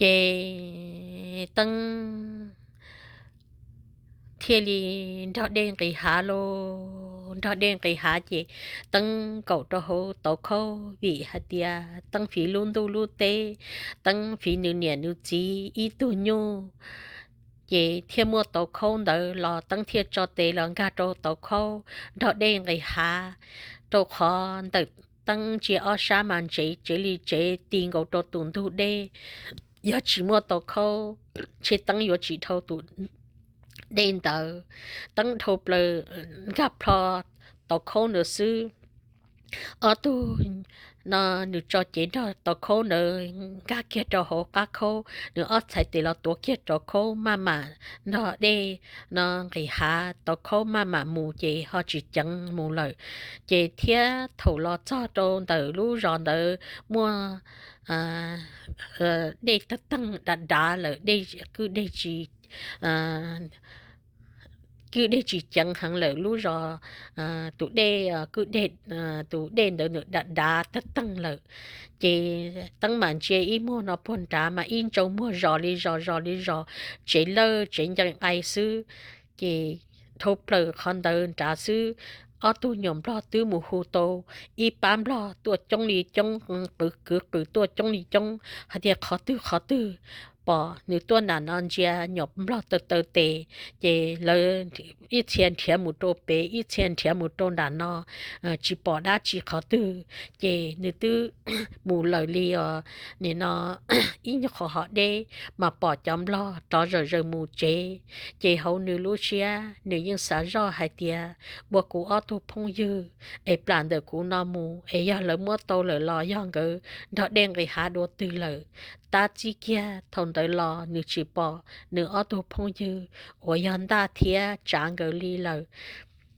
Ces Teeb thiaj li nrog dej nqis hav lauj. Nrog dej nqis hav ces Teeb nkaum rau hauv tauv khaub vim hais tias Teeb fiv lub ntuj lub teb, Teeb fiv nws niam nws txiv ib tug nyuj, ces thiaj muaj tauv khaub ntawd los Teeb thiaj tso tes los nkag rau tauv khaub nrog dej nqis hav, rau qhov ntawm Teeb ntsia ob sab mas ntsev tsev li tsev ti nkaus rau tus ntug dej. Yog tsis muaj tauv khaub, ntshe Teeb yuav tsis dhau tus dej ntawd. Teeb dhau plaws nkag plho tauv khaub ntawd xwb. Ob tug no nws tso cev nrog tauv khaub ntawd nkag kiag rau hauv qab khaub, nws ob txhais tes los tuav kiag rov khaub maj mam nrog dej no nqis hav, tauv khaub maj mam mus ces ho tsis ceev mus lawm. Ces thiab thaum los txog rau ntawm lub zos ntawd muaj dej tawg teeg dav dav lawm, dej kwj dej tsis kwj dej tsis ceev heev lawm lub zos, tus dej kwj dej, tus dej ntawd nws dav dav tawg teeg lawm. Ces Teeb mam ntsia ib muag no puag nrad mas ib ntsau muag zos li zos zos li zos, tsev lawj tsev ncees qai xwb. Ces dhau plaws qhov ntawd nrad xwb, ob tug nyuam nplog twb mus hu tau ib pab nplog tuaj coob li coob, kwv kwv tuaj coob li coob hais tias qhov twg qhov twg pom nws tuaj nram no ntsia nyuam nplog taw taw tes, ces lawv ib txhia nrhiav mus rau pem ib txhia nrhiav mus rau nram no, tsis pom dab tsi qhov twg. Ces nws twb mus lawm li os, nim no ib nyuag qhov hov deb mas pom cov nplog rov zawm zaws mus tsev. Ces hauv nws lub siab nws yeej xav zoj hais tias ua kuv ob tug phooj ywg es plam ntawm kuv no mus es yog lawv muab tau lawm los yog nkawd nrog dej nqis hav dua twg lawm. Tab txib kiag thaum ntawd los nws tsis pom nws ob tug phooj ywg uas yog Ntaj thiab Tsav nkawd li lawm.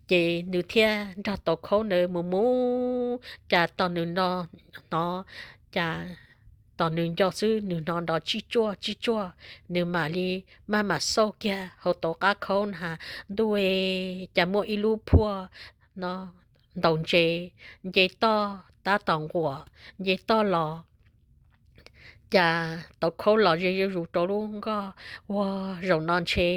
Ces nws thiaj nrog tauv khaub ntawd mus mus, cas tos nws no hnov, cas tos nws nco xwb nws hnov nrov tsib tsuaj tsib tsuaj, nws mam li maj mam xauj kiag hauv tauv qab khaub na, ntuj, cas muaj ib lub phuaj no ntaus ntses, nce toj tab tom nquam nce toj los. Cas tauv khaub los ze zuj zus rau lub nkoj, ua, zaum no ntshe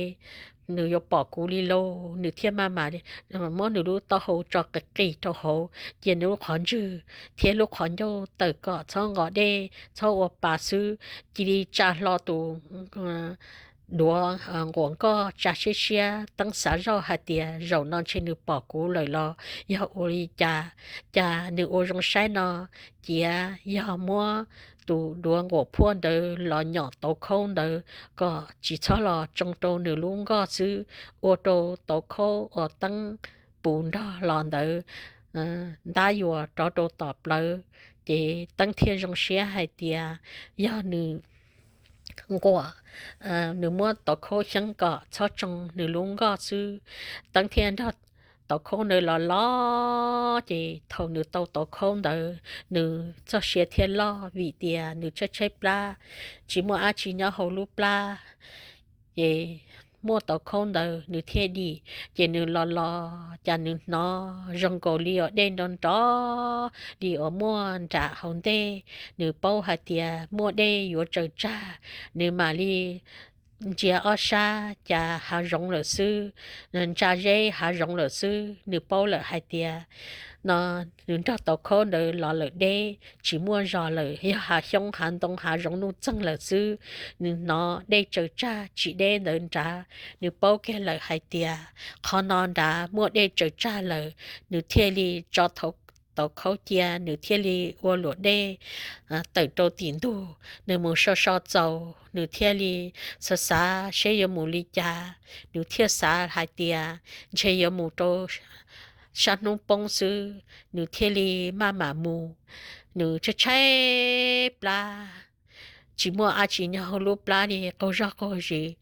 nws yuav pom kuv li lauj. Nws thiaj maj mam muab nws lub taub hau tso qis qis rau hauv, cia nws lub qhov ntswg thiab lub qhov ncauj tawm kom txhob nqos dej txhob ua pa xwb, cia li tsa hlo tus duav nquam nkoj tsa siab siab. Teeb xav zoj hais tias zaum no ntshe nws pom kuv lawm los yog ua li cas, cas nws ua zoo saib no, cia yog muab tus duav nquam phuaj ntawd los nyom tauv khaub ntawd kom tsis txhob los tsoo rau nws lub nkoj xwb, ua rau tauv khaub uas Teeb puv nrog los ntawd ntab yuas rov rau tom plawv. Ces Teeb thiaj zoo siab hais tias yog nws nquam, nws muab tauv khaub xyeeb kom txhob tsoo nws lub nkoj xwb. Teeb thiaj nrog tauv khaub ntawd los los, ces thaum nws tau tauv khaub ntawd nws txoj sia thiaj loj vim tias nws tshaib tshaib plab, tsis muaj dab tsi nyob hauv lub plab. Ces muaj tauv khaub ntawd nws thiaj dim, ces nws los los cas nws hnov zoo nkaus li uas dej nrov nrov li uas muaj nram hauv ntej. Nws paub hais tias muaj dej yuav tsaws tsag, nws mam li ntsia ob sab cas hav zoov lawm xwb, ntsa zeb hav zoov lawm xwb. Nws paub lawm hais tias no nws nrog tauv khaub ntawd los lawm deb, tsis muaj zos lawm, yog hav xyoob hav ntoo hav zoov nuj txeeg lawm xwb. Nws hnov dej tsaws tsag tsis deb ntawd nrad, nws paub kiag lawm hais tias qhov no nrad muaj dej tsaws tsag lawm. Nws thiaj li tso tauv khaub cia, nws thiaj li ua luam dej tawm rau tim ntug, nws mus so so txaus, nws thiaj li xav xav seb yuav mus li cas. Nws thiaj xav hais tias ntshe yuav mus rau sab hnub poob xwb, nws thiaj li maj mam mus. Nws tshaib tshaib plab, tsis muaj dab tsi nyob hauv lub plab li, qaug zog qaug zis,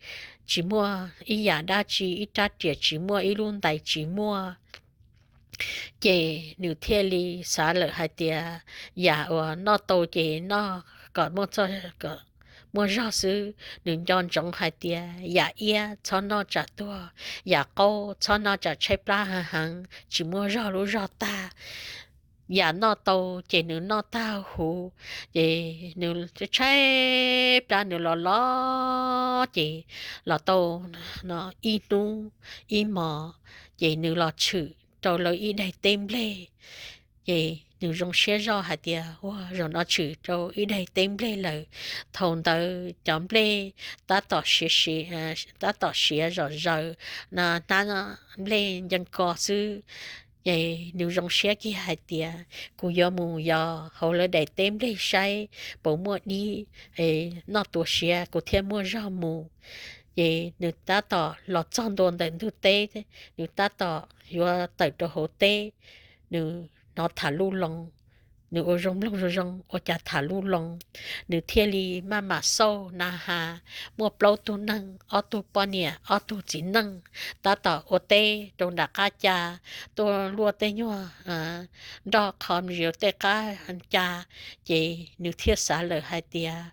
tsis muaj ib yam dab tsi, ib rab riam tsis muaj, ib lub ntais tsis muaj. Ces nws thiaj li xav lawm hais tias yam uas noj tau ces noj kom muaj zog xwb. Nws nco ntsoov hais tias yam iab txhob noj tsam tuag, yam qaub txhob noj tsam tshaib plab heev heev, tsis muaj zog lub zog tag. yam noj tau ces nws noj tag huv, ces nws tshaib plab nws los los ces los tau no ib hnub ib hmos, ces nws los tshwm rau lawv ib daig teb nplej. Ces nws zoo siab zoj hais tias, Ua, zaum no tshwm rau ib daig teb nplej lawm. Thaum ntawd cov nplej tab tom siav, tab tom siav zom zaws, hnab nplej ncees ko xwb. Ces nws zoo siab kiag hais tias, Kuv yuav mus yos hauv lawv daim teb nplej saib puas muaj dib noj tua siav kuv thiaj muaj zog mus. Ces nws tab tom los txog ntua ntawm ntug teb, nws tab tom yuav tawm rau hauv teb, nws hnov tham luj loo, nws ua zoo mloog zoo zoo ua cas tham luj loo, nws thiaj li maj mam xauj na has, muaj plaub tug neeg, ob tug poj niam ob tug txiv neej tab tom ua teb rau nram qab ca, tuaj luaj tej nyuag nroj qho mus tej qab ca. Ces nws thiaj xav lawm hais tias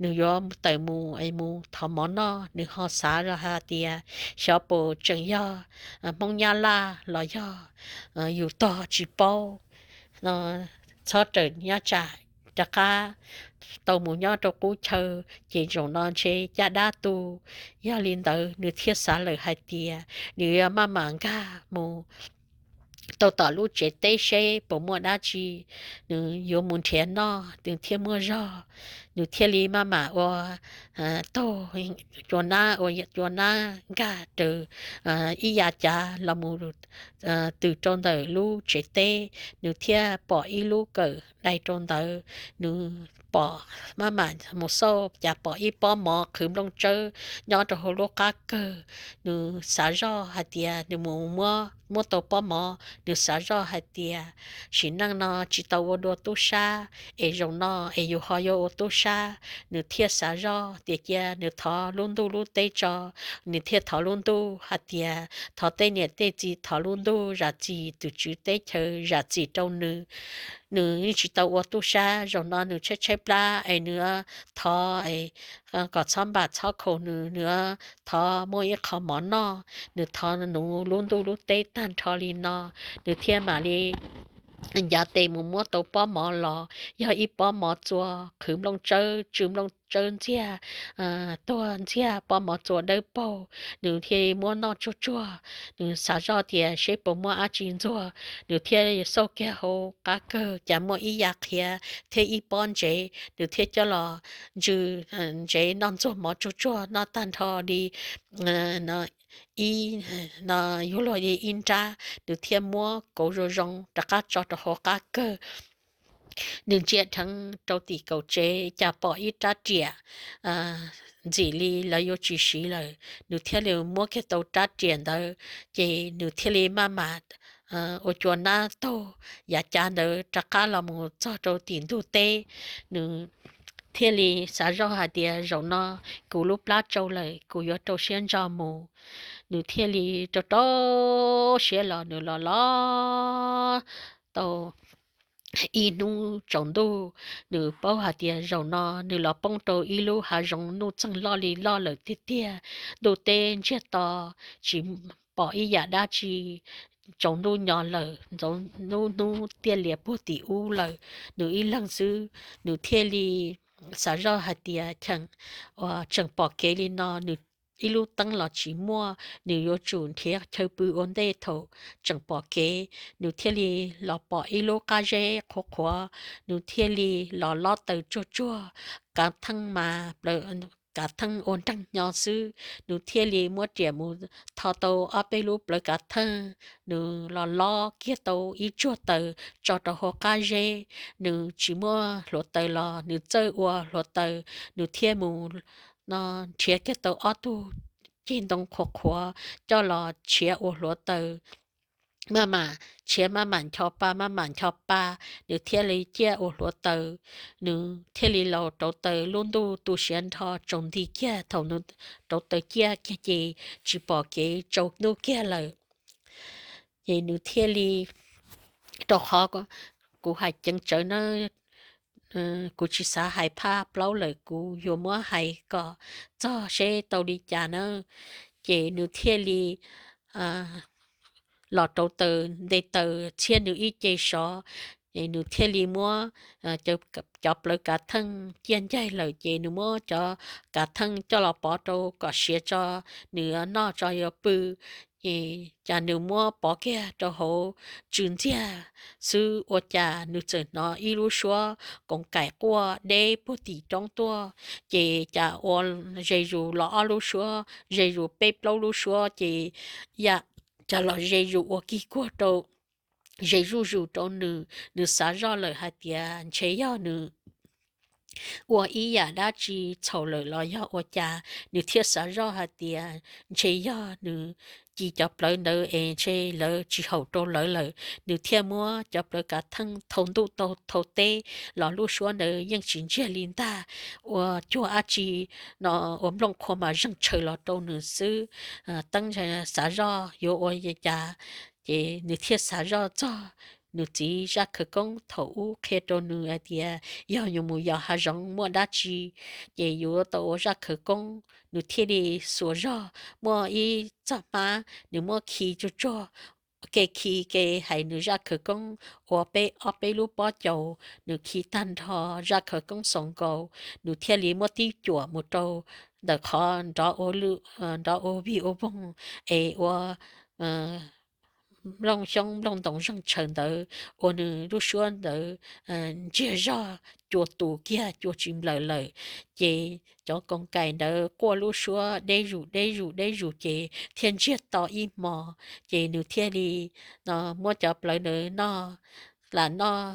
nws yuav tawm mus es mus thov mov noj. Nws ho xav hais tias xyov puas tseem yog Hmoob Nyab Laj los yog yus tog tsis paub, txhob rawm nyab tsam rov qab tau mus nyob rau qub chaw ces zaum no ntshe caj dab tu. Yog li ntawd nws thiaj xav lawm hais tias nws yuav maj mam nkag mus tau tom lub tsev teb seb puas muaj dab tsi, nws yuav mus nrhiav noj nws thiaj muaj zog. Nws thiaj li maj mam ua taug cua nab, ua cua nab nkag raws ib yav cav los mus tws rau ntawm lub tsev teb. Nws thiaj pom ib lub kawm dai rau ntawd, nws pom, maj mam mus xauj cas pom ib pob mov qhwv nplooj tsawb nyob rau hauv lub qab kawg. Nws xav zoj hais tias nws mus muab tau pob mov, nws xav zoj hais tias sim neej no tsis tau ua dua tub sab es zaum no es yus ho yuav ua tub sab. Nws thiaj xav zoj tias cia nws thov lub ntuj lub teb tso. Nws thiaj thov lub ntuj hais tias thov tej niam tej txiv, thov lub ntuj zam txim, tus tswv teb chaws zam txim rau nws. Nws yeej tsis tau ua tub sab, zaum no nws tshaib tshaib plab es nws thov kom txhob npam txhob khaum nws, nws thov muaj ib qho mov noj, nws thov nuv lub ntuj lub teb tag nrho li no. Nws thiaj mam li ncav tes mus muab tau pob mov los, yog ib pob mov txua qhwv nplooj tsawb, tsw nplooj tsawb ntxiag, tuag ntxiag, pob mov txua dawb paug. Nws thiaj muab noj tsuag tsuag. Nws xav zoj tias seb puas muaj dab tsi ntxuag, nws thiaj xauj kiag hauv qab kawg cas muaj ib yav qhiav thiab ib pob ntsev. Nws thiaj coj los ntsws ntsev noj ntxuag mov tsuag tsuag noj tag nrho li ib, yuav luag li ib nrab. Nws thiaj muab kauv zoo zoo rov qab tso rau hauv qab kawg. Nws ntsia dheev rau tim kaum tsev cas pom ib rab riam ntxim li lawv yuav tsis siv lawm. Nws thiaj li muab kiag tau rab riam ntawd, ces nws thiaj li maj mam ua cua nab taug yav cav ntawd rov qab los mus txog rau tim ntug teb. Nws thiaj li xav zoj hais tias zaum no kuv lub plab tsau lawm, kuv yuav rau siab ntso mus. Nws thiaj li rau rau siab los, nws los los tau ib hnub tsaus ntuj, nws paub hais tias zaum no nws los poob rau ib lub hav zoov nuj txeeg loj li loj lawm tiag tiag. Ntuj teb ntsiag to, tsis pom ib yam dab tsi. Tsaus ntuj nyo lawm, ntxoov nub hnub tiaj lias puag tim ub lawm, nws ib leeg xwb. Nws thiaj li xav zoj hais tias cheem uas tseem pom kev li no, nws ib lub teeb los tsis muaj, nws yuav tsum nrhiav chaw pw ua ntej thaum tseem pom kev. Nws thiaj li los pom ib lub qab zeb qhuav qhuav, nws thiaj li los lob taws tsuag tsuag, kav theej mas kav theej ua nreeg nyo xwb. Nws thiaj li muab riam mus tho tau ob peb lub plawv kav theej, nws los lob kiag tau ib tsuag taws tso rau hauv qab zeb. Nws tsis muaj hluav taws los nws txawj ua hluav taws, nws thiaj mus no nrhiav kiag tau ob tug ceg ntoo qhuav qhuav coj los tshiav ua hluav taws. Maj mam tshiav maj mam ncho pa, maj mam ncho pa, nws thiaj li ciaj ua hluav taws. Nws thiaj li los rauv taws, lub ntuj tu siav nrho tsaus nti kiag. Thaum nws rauv taws ciaj kiag ces tsis pom kev, tsaus ntuj kiag lawm. Ces nws thiaj li, rau qhov kuv hais ceev tsawv na, kuv tsis xav hais phaj plaub lawm, kuv yuav muab hais kom txog seb tau li cas na. Ces nws thiaj li los rauv taws nte taws txhiab nws ib ce sov. Nws thiaj li muab cov plawv kav theej ciaj ncaig lawm ces nws muab cov kav theej coj los pov rau kom siav tso, nws noj tso yuav pw. Ces cas nws muab pov kiag rau hauv tsw ntxiag xwb ua cas nws txawm hnov ib lub suab koos kaim quaj deb puag tim roob tuaj. Ces cas ua ze zus los ob lub suab, ze zus peb plaub lub suab ces yam cas los ze zus ua kig kuag rau, ze zuj zus rau nws. Nws xav zoj lawm hais tias ntshe yog nws ua ib yam dab tsi txhaum lawm los yog ua cas, nws thiaj xav zoj hais tias ntshe yog nws ci cov plawv ntawd es ntshe lawv tsis haum rau lawv lawm. Nws thiaj muab cov plawv kav theej thau ntuj thau teb los lub suab ntawd yeej tsis ntsiag li ntag. Ua cuag dab tsi no ua nplooj qhuav mas zeeg tshaws los rau nws xwb. Teeb xav zoj yuav ua cas, ces nws thiaj xav zoj txog nws txiv zaj khawv koob thaum ub qhia rau nws hais tias yog yuav mus yos hav zoov muaj dab tsi ces yuav tau ua zaj khawv koob. Nws thiaj li xuas zog muaj ib txoj hmab nws muab khi tsuag tsuag, ke khi ke hais nws zaj khawv koob ua peb ob peb lub pob caus, nws khi tag nrho zaj khawv koob xaus nkaus, nws thiaj li muab tib cuam mus rau ntawm qhov nrov ua vij ua voog es ua nplooj xyoob nplooj ntoos zeeg tshaws ntawd, ua nws lub suab ntawd ntsiag zog cua tus kiag cua tsis nplawm lawm. Ces cov koos kaim ntawd quaj lub suab deb zus deb zus deb zus ces thiaj ntsiag to ib hmo. Ces nws thiaj li muab cov plawv ntawd noj, lam noj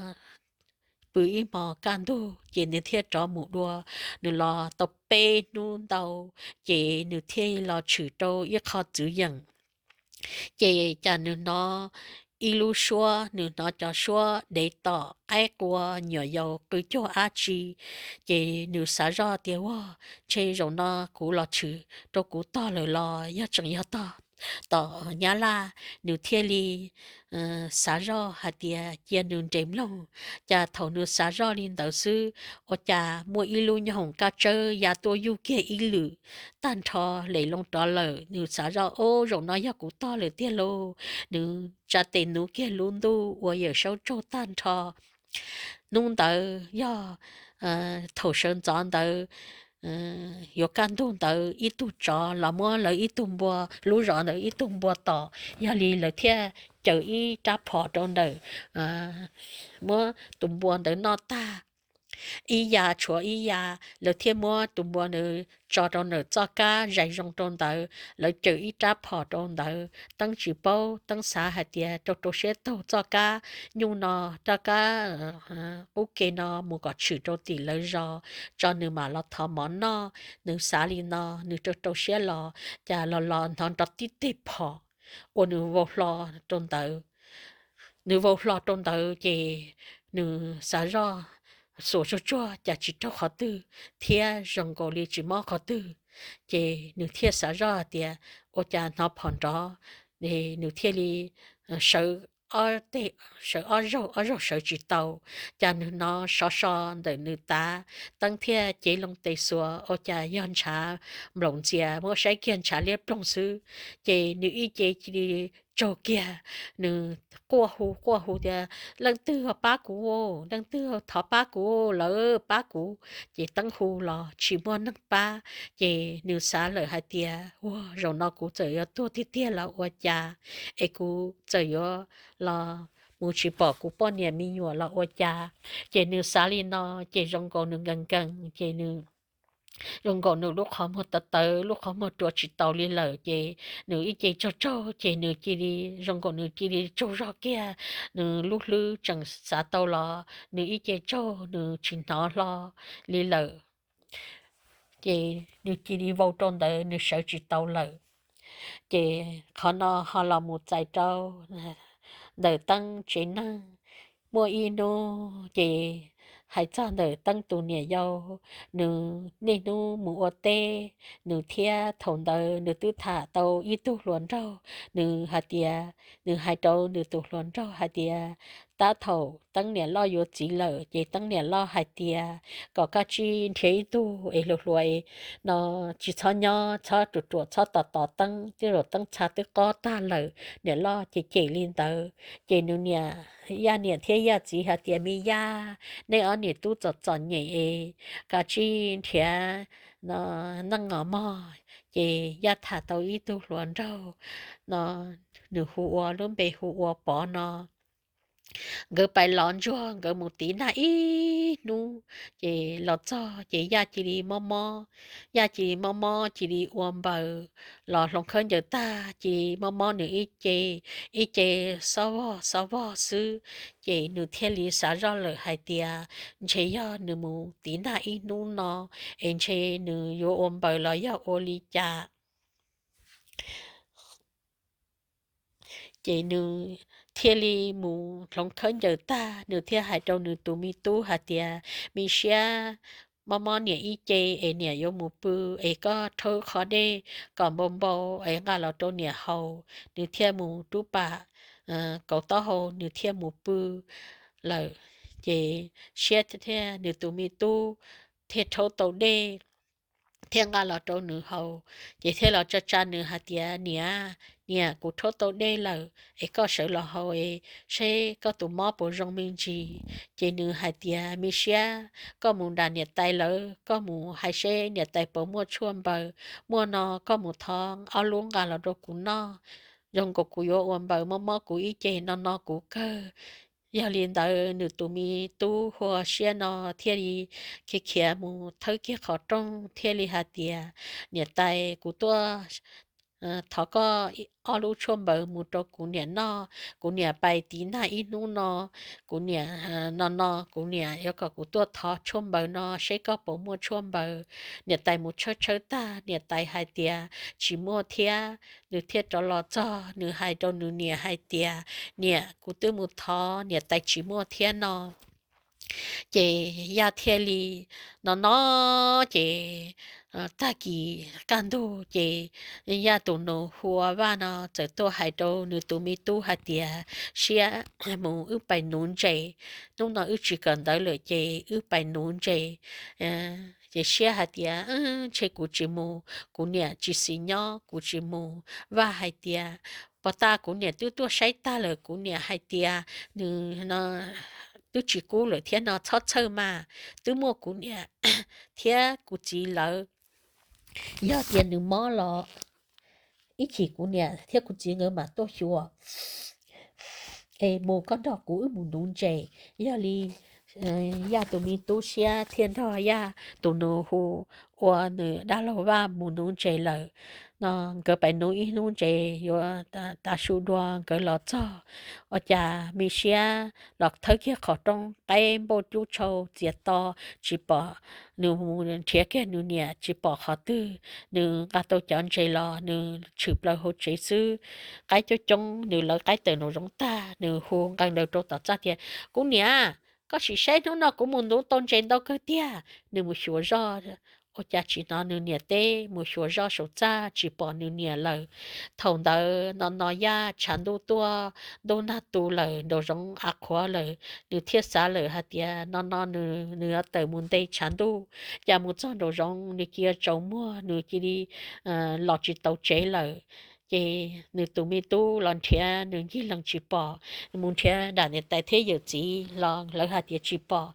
pw ib hmo kaj ntug ces nws thiaj rov mus dua. Nws los tau peb hnub ntau ces nws thiaj los tshwm rau ib qho txwv yeem. Ces cas nws hnov ib lub suab, nws hnov cov suab dev tom qaib qua nyuam yaus qw cuag dab tsi. Ces nws xav zoj tias ua, ntshe zaum no kuv los tshwm rau kuv tog lawm los yog tseem yog tog tom Nyab Laj. Nws thiaj li xav zoj hais tias cia nws nres mloog. Cas thaum nws xav zoj li ntawd xwb ua cas muaj ib lub nyoob hoom kaj tsawb ya tuaj yuj kiag ib lwm tag nrho lem loo rov lawm. Nws xav zoj, o, zaum no yog kuv tog lawm tiag lauj. Nws tsa tes nuv kiag lub ntuj ua Yawm Saub tsaug tag nrho. Hnub ntawd yog thaum sawv ntxov ntawd yuav kaj ntug ntawd ib tug tsov los muab lawv ib tug npua, lub zos ntawd ib tug npua tom, yog li lawv thiaj caws ib rab phom rau ntawm, muab tus npua ntawd noj tag ib ya tshuav ib ya, lawv thiaj muab tus npua ntawd tso rau ntawm txoj kab zais zoo rau ntawd. Lawv caws ib rab phom rau ntawd, Teeb tsis paub, Teeb xav hais tias rau rau siab taug txoj kab nyuj no, rab kab qub ke no mus kom tshwm rau tim lawv zos tso nws mam los thov mov noj. Nws xav li no, nws rau rau siab los, cas los los hnov nrov tib teg phom uas nws vau hlo rau ntawd. Nws vau hlo rau ntawd ces nws xav zoj xuas tsuag tsuag cas tsis raug qhov twg thiab zoo nkaus li tsis mob qhov twg. Ces nws thiaj xav zoj hais tias ua cas hnov phom nrov, nws thiaj li sawv ob zaug, ob zaug sawv tsis tau, cas nws hnov sov so ntawm nws tav. Teeb thiaj cev loo tes xuas ua cas yog ntshav nplaum ntxias, muab saib kiag ntshav liab ploog xwb. Ces nws ib ce cia li tsaug kiag, nws quaj hu quaj hu tias, Leej twg pab kuv? Leej twg thov pab kuv? Lawv pab kuv. Ces Teeb hu los tsis muaj neeg pab. Ces nws xav lawm hais tias, Ua, zaum no kuv txawm yuav tuag tiag tiag los ua cas, es kuv txawm yuav los mus tsis pom kuv poj niam me nyuam los ua cas. Ces nws xav li no, ces zoo nkaus nws nkees nkees, ces nws zoo nkaus nws lub qhov muag tawv tawv, lub qhov muag rua tsis taus li lawm, ces nws ib ce tsaug tsaug, ces nws cia li zoo nkaus nws cia li tsaug zog kiag. Nws lub hlwb tseem xav tau los nws ib ce tsaug, nws tsis hnov hlo li lawm. Ces nws cia li vau rau ntawd, nws sawv tsis tau lawm. Ces qhov no ho los mus txais rau ntawm Teeb tsev neeg. Muaj ib hnub ces hais txog ntawm Teeb tus niam yau, nws niaj hnub mus ua teb, nws thiab thaum ntawd nws twb tham tau ib tug hluas nraug. Nws hais tias, nws hais rau nws tus hluas nraug hais tias, tab thaum Teeb niam loj yuav txiv lawm ces Teeb niam loj hais tias kom Kab Tsib nrhiav ib tug es hluas hluas no, tsis txhob nyob, txhob ruam ruam, txhob tos tos Teeb, twb zaum Teeb txha twb qob tag lawm. Niam loj ces cem li ntawd ces nws niam, Yaj niam thiab Yaj txiv hais tias, Me Yaj, nej ob niam tub txom txom nyem es Kab Tsib nrhiav no neej os mog. Ces Yaj tham tau ib tug hluas nraug no, nws hu ua, lub npe hu ua Pov no. Nkawd pais lov ntsuag, nkawd mus tiv nag ib hnub ces los txog ces Yaj cia li mob mob, Yaj cia li mob mob cia li ua npaws, los hloov khawb ncaws tag cia li mob mob nws ib ce, ib ce xob vog xob vog xwb. Ces nws thiaj li xav zoj lawm hais tias ntshe yog nws mus tiv nag ib hnub no es ntshe nws yuav ua npaws los yog ua li cas. Ces nws thiaj li mus hloov khawb ncaws tag, nws thiaj hais rau nws tus me tub hais tias, Me siab, mob mob niam ib ce es niam yuav mus pw, es koj rhaub qho dej kom npau npau es nqa los rau niam haus. Nws thiaj mus rub pam kauv taub hau, nws thiaj mus pw lawm. Ces siab thiab nws tus me tub thiaj rhaub tau dej thiaj nqa los rau nws haus. Ces thiaj los tsa tsa nws hais tias, Niam, niam, kuv rhaub tau dej lawm es koj sawv los haus es seb koj tus mob puas zoo me ntsis. Ces nws hais tias, Me siab, koj mus nram niam tais lawv, koj mus hais seb niam tais puas muaj tshuaj npaws, muaj no koj mus thov ob lub nqa los rau kuv noj, zoo nkaus kuv yuav ua npaws, mob mob kuv ib ce no no kuv kawg. Yog li ntawd nws tus me tub hu ua Siab no thiaj li khiav khiav mus thawb kiag qhov rooj thiaj li hais tias, Niam tais, kuv tuaj thov koj ob lub tshuaj npaws mus rau kuv niam noj. Kuv niam pais tiv nag ib hnub no, kuv niam, no no kuv niam yuav kom kuv tuaj thov tshuaj npaws no seb koj puas muaj tshuaj npaws. Niam tais mus tshawb tshawb tag, niam tais hais tias tsis muaj thiab. Nws thiaj rov los txog, nws hais rau nws niam hais tias, Niam, kuv twb mus thov niam tais tsis muaj thiab no. Ces Yaj thiaj li no no ces tag kis kaj ntug ces Yaj tus nus hu ua Vaj no txawm tuaj hais rau nws tus me tub hais tias, Siab, mus wb pais nuv ntses, hnub no wb tsis kawm ntawv lawm ces wb pais nuv ntses. Ces Siab hais tias, Ntshe kuv tsis mus, kuv niam tsis xis nyob, kuv tsis mus. Vaj hais tias, Pos tas kuv niam twb tuaj saib tag lawm, kuv niam hais tias nws twb tsis kub lawm thiab no, txhob txhawj mas, twb muaj kuv niam thiab kuv txiv lawv. Yog tias nws mob los ib chim kuv niam thiab kuv txiv nkawd mam tuaj xyuas. Es mus koj nrog kuv wb mus nuv ntses. Yog li Yaj tus me tub Siab thiaj nrog Yaj tus nus hu ua nws dab laug Vaj mus nuv ntses lawm. No nkawd pais nuv ib hnub ntses yuav tav su dua nkawd los txog, ua cas me Siab los thawb kiag qhov rooj, qaib npauj cub tshau txias to, tsis pom. Nws mus nrhiav kiag nws niam tsis pom qhov twg. Nws nqa tau cov ntses los nws tshwm plaws hauv tsev xwb. Qaib coob coob, nws lawv qaib tawm nraum zoov tag, nws hu nqee ntawd rau tom txaj tias, Kuv niam, koj sim saib, hnub no kuv mus nuv tau ntses ntau kawg tiag. Nws mus xyuas zoj, ua cas tsis hnov nws niam teb, mus xyuas zoj saum txaj tsis pom nws niam lawm. Thaum ntawd no no Yaj tshav ntuj tuaj, ntuj nag tu lawm, nraum zoov av qhuav lawm, nws thiaj xav lawm hais tias no no nws, nws yuav tawm mus nte tshav ntuj, cas mus txog nraum zoov nws cia tsaus muag, nws cia li los tsis tau tsev lawm. Ces nws tus me tub los nrhiav nws ncig lees tsis pom, mus nrhiav nram niam tais thiab yawm txiv los lawv hais tias tsis pom.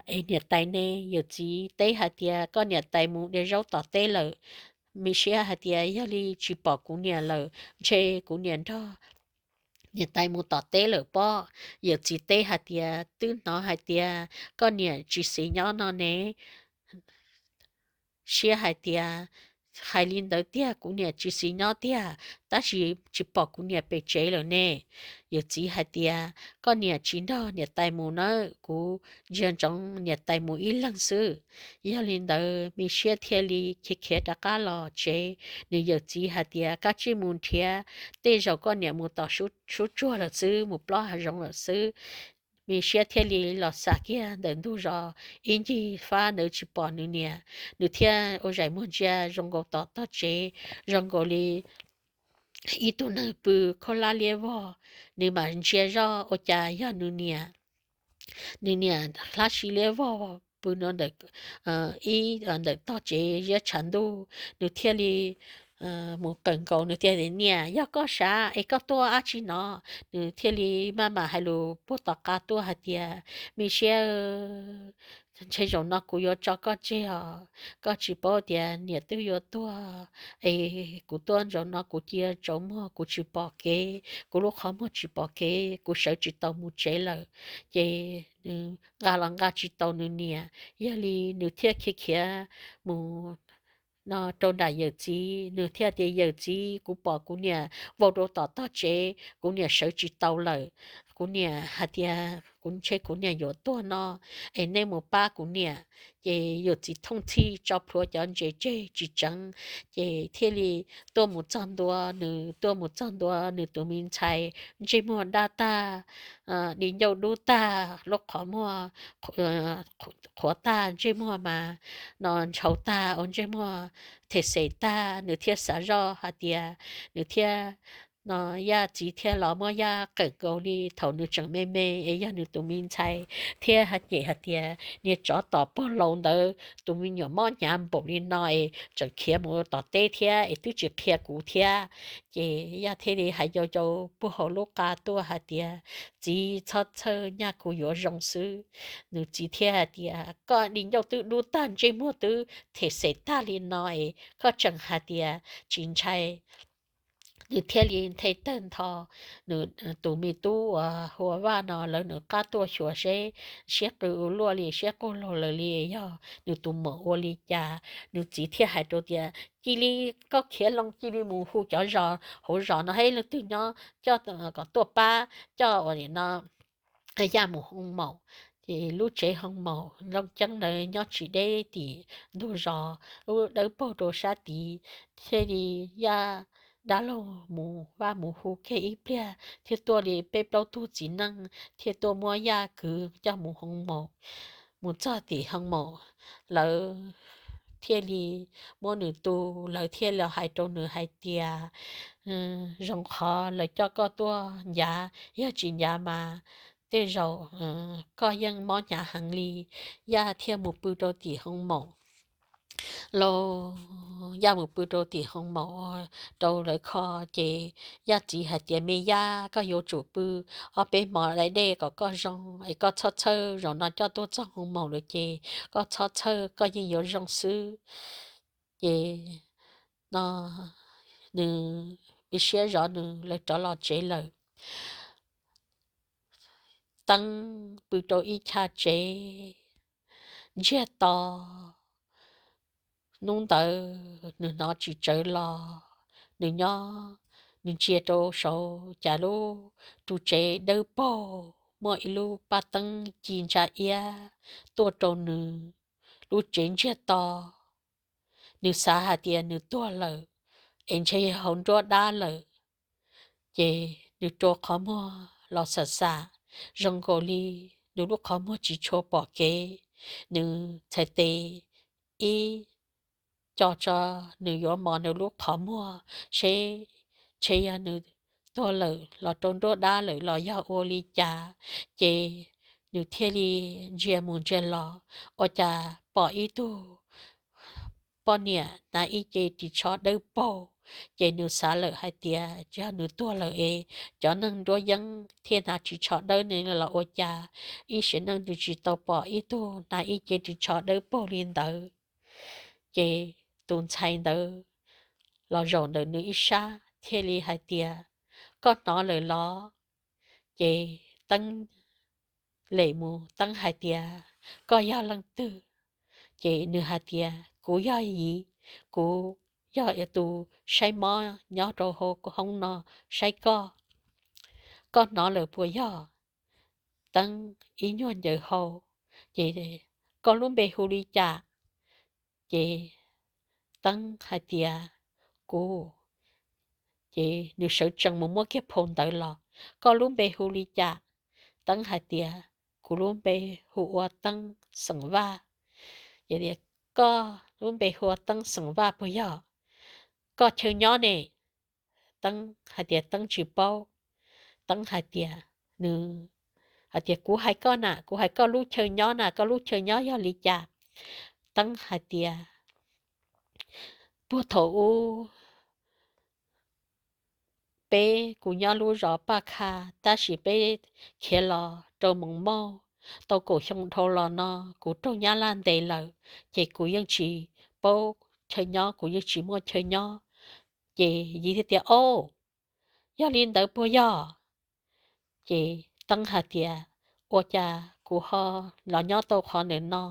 Es niam tais ne? Yawm txiv teb hais tias koj niam tais mus de zaub tom teb lawm. Me Siab hais tias yog li tsis pom kuv niam lawm, ntshe kuv niam nrog niam tais mus tom teb lawm pob. Yawm txiv teb hais tias twb hnov hais tias koj niam tsis xis nyob no ne. Siab hais tias hais li ntawd tiag, kuv niam tsis xis nyob tiag, tab sis tsis pom kuv niam pem tsev lawm ne. Yawm txiv hais tias koj niam tsis nrog niam tais mus nawb, kuv ntsia ntsoov niam tais mus ib leeg xwb. Yog li ntawd me Siab thiaj li khiav khiav rov qab los tsev. Nws yawm txiv hais tias koj tsij mus nrhiav, tej zaum koj niam mus tom sub tsuag lawm xwb, mus plob hav zoov lawm xwb. Me Siab thiaj li los xam kiag ntawm ntug zos ib ncig fab ntawd tsis pom nws niam, nws thiaj ua zaim muag ntsia zoo nkaus tom tog tsev, zoo nkaus li ib tug neeg pw khaub hlab liab vog, nws mam ntsia zoj ua cas yog nws niam. Nws niam hlab si liab vog pw no ntawm ib ntawm tog tsev ziab tshav ntuj, nws thiaj li mus qawm nkaus, nws thiaj tias, Niam, yog koj sav es koj tuaj dab tsi no? Nws thiaj li maj mam hais lus puag tom qab tuaj hais tias, Me siab, ntshe zaum no kuv yuav tso koj tseg os. Koj tsis paub tias niam twb yuav tuag es kuv tuaj zaum no kuv cia tsaus muag, kuv tsis pom kev, kuv lub qhov muag tsis pom kev, kuv sawv tsis tau mus tsev lawm. Ces nws nqa los nqa tsis tau nws niam, yog li nws thiaj khiav khiav mus no rau nram yawm txiv. Nws thiaj tias, Yawm txiv, kuv pom kuv niam vau rau tom tog tsev, kuv niam sawv tsis tau lawm. Kuv niam hais tias kuv ntshe kuv niam yuav tuag no, es nej mus pab kuv niam. Ces yawm txiv thooj txhij tso plhuav cov ntses tseg tsis tseev, ces thiaj li tuaj mus txog ntua. Nws tuaj mus txog ntua, nws tus me ntxhais ntsej muag dab tag, di ncauj dub tag, lub qhov muag qhuav tag, ntsej muag mas no ntshauv tag, ua ntsej muag them xes tag. Nws thiaj xav zoj hais tias, nws thiaj no Yaj txiv thiaj los muab Yaj qawm nkaus li thaum nws tseem me me es yog nws tus me ntxhais, thiab hais tias, Niag tsov tom pog laus ntawd, tus me nyuam mob hnyav npaum li no es tseem khiav mus tom teb thiab es twb tsis qhia kuv thiab. Ces Yaj thiaj li hais yau yau puag hauv lub qa tuaj hais tias, Txiv, txhob txhawj, nyaj kuv yuav zoo xwb. Nws txiv thiaj hais tias, Koj di ncauj twb dub tag, ntsej muag twb them xes tag li no es koj tseem hais tias tsis ntshai. Nws thiaj li nthe tawg ntho. Nws tus me tub uas hu ua Vaj no, lawv nws qab tuaj xyuas seb siab qw ua luaj li, siab quaj laug lawm li, yog nws tus muam ua li cas. Nws txiv thiaj hais rau tias, Cia li, koj khiav loo cia li mus hu cov zos hauv zos no, hais leej twg nyob coj kom tuaj pab, coj ua li no Yaj mus hoo maum. Ces lub tsev hoo maum Looj Ceeb ntawd nyob tsis deb tim ntug zos, lub dawb paug rau sab tid. Thiaj li Yaj dab laug mus, Vaj mus hu kiag ib pliag thiaj tuaj li peb plaub tug txiv neej thiaj tuaj muab Yaj kwv coj mus hoo maum. Mus txog tim hoo maum, lawv thiaj li muab nws tu. Lawv thiaj los hais rau nws hais tias, Zoo qhov lawv coj koj tuaj ncav, yog tsis ncav mas tej zaum koj yeej mob hnyav heev li. Yaj thiaj mus pw rau tim hoo maum lauj. Yaj mus pw rau tim hoo maum rau lawv kho. Ces Yaj txiv hais tias, Me Yaj, koj yuav tsum pw ob peb hmo dai dej kom koj zoo es koj txhob txhawj. Zaum no coj tuaj txog hoo maum lawm ces koj txhob txhawj, koj yeej yuav zoo xwb. Ces no nws ib siab zov nws, lawv rov los tsev lawm. Teeb pw rau ib chav tsev ntsiag to. Hnub ntawd nws hnov tsis tsawv los, nws nyob, nws ntsia rau saud cas lub ru tsev dawb paug muaj ib lub paj teeb ci ntsa iab tuaj rau nws. Lub tsev ntsiag to, nws xav hais tias nws tuag lawm es ntshe yog hauv nruab dab lawm. Ces nws rua qhov muag los xam xam, zoo nkaus li nws lub qhov muag tsis tshua pom kev. Nws txhais tes ib co tso, nws yuav mos nws lub qhov muag seb ntshe yog nws tuag lawm los rau nruab dab lawm los yog ua li cas. Ces nws thiaj li ntsia mus ntsia los, ua cas pom ib tug poj niam hnav ib ce ris tsho dawb paug. Ces nws xav lawm hais tias yog nws tuag lawm es cov neeg nruab yeeb thiaj hnav ris tsho dawb ne los ua cas, ib sim neej nws tsis tau pom ib tug hnav ib ce ris tsho dawb paug li ntawd. Ces tus ntxhais ntawd los zaum ntawm nws ib sab thiaj li hais tias, Koj hnov lawm los? Ces Teeb lem mus, Teeb hais tias, Koj yog leej twg? Ces nws hais tias, Kuv yog Yiv, kuv yog tus saib mob nyob rau hauv hoob no saib koj. Koj hnov lawm puas yog? Teeb ib nyuag ncaws hau, ces, Koj lub npe hu li cas? Ces Teeb hais tias, Kuv. Ces nws sawv tsees mus muab kiag phau ntawv los, Koj lub npe hu li cas? Teeb hais tias, Kuv lub npe hu ua Teeb xeem Vaj. Ces, Koj lub npe hu ua Teeb xeem Vaj puas yog? Koj chaw nyob ne? Teeb hais tias Teeb tsis paub. Teeb hais tias, nws hais tias, kuv hais koj na, kuv hais koj lub chaw nyob na, koj lub chaw nyob yog li cas? Teeb hais tias, puag thaum ub peb, kuv nyob lub zos Paj Kha, tab sis peb khiav los rau Moos Mauj tau kaum xyoo dhau los no, kuv raug Nyab Laj ntes lawm, ces kuv yeej tsis paub chaw nyob, kuv yeej tsis muaj chaw nyob. Ces Yiv thiaj tias, o, yog li ntawd puas yog? Ces Teeb hais tias, ua cas kuv ho los nyob tau qhov ntawm no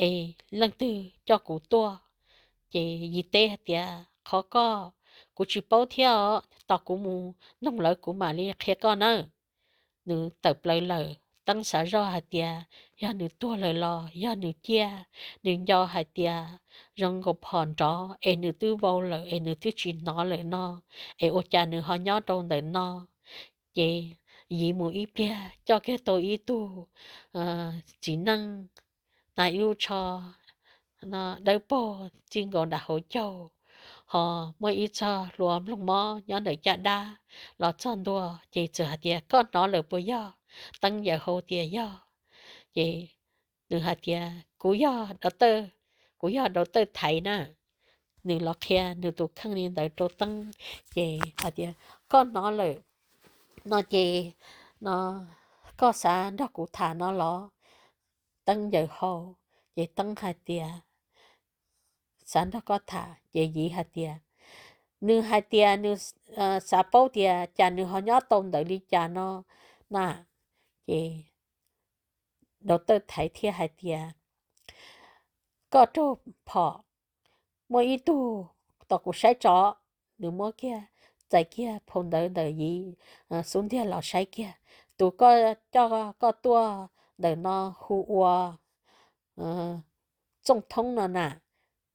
es leej twg coj kuv tuaj? Ces Yiv teb hais tias, qhov koj, kuv tsis paub thiab os, tos kuv mus noog lawv kuv mam li qhia koj nawb. Nws tawm plaws lawm, Teeb xav zoj hais tias yog nws tuag lawm los yog nws ciaj, nws nco hais tias zoo nkaus phom nrov es nws twb vau lawm es nws twb tsis hnov lawm no, es ua cas nws ho nyob rau ntawm no. Ces Yiv mus ib pliag coj kiag tau ib tug txiv neej hnav ib lub tsho dawb paug txij nkaus nram hauv caug, ho muaj ib txog hlua nplooj mob nyob ntawm caj dab los txog ntua, ces txawm hais tias, koj hnov lawm puas yog? Teeb yaws hau tias, yog. Ces nws hais tias, kuv yog Dau Tawj, kuv yog Dau Tawj Thaiv na. Nws los qhia nws tus kheej li ntawd rau Teeb, ces hais tias, koj hnov lawm no ces, no, koj xav nrog kuv tham no los? Teeb yaws hau, ces Teeb hais tias, xav nrog koj tham. Ces Yiv hais tias, nws hais tias nws xav paub tias cas nws ho nyob tau ntawd li cas no na. Ces Dau Tawj Thaiv thiaj hais tias, koj raug phom, muaj ib tug, tos kuv saib tso. Nws muab kiag, txais kiag phau ntawv ntawm Yiv xub ntiag los saib kiag, tus koj coj koj tuaj ntawm no hu ua Txooj Thoob no na.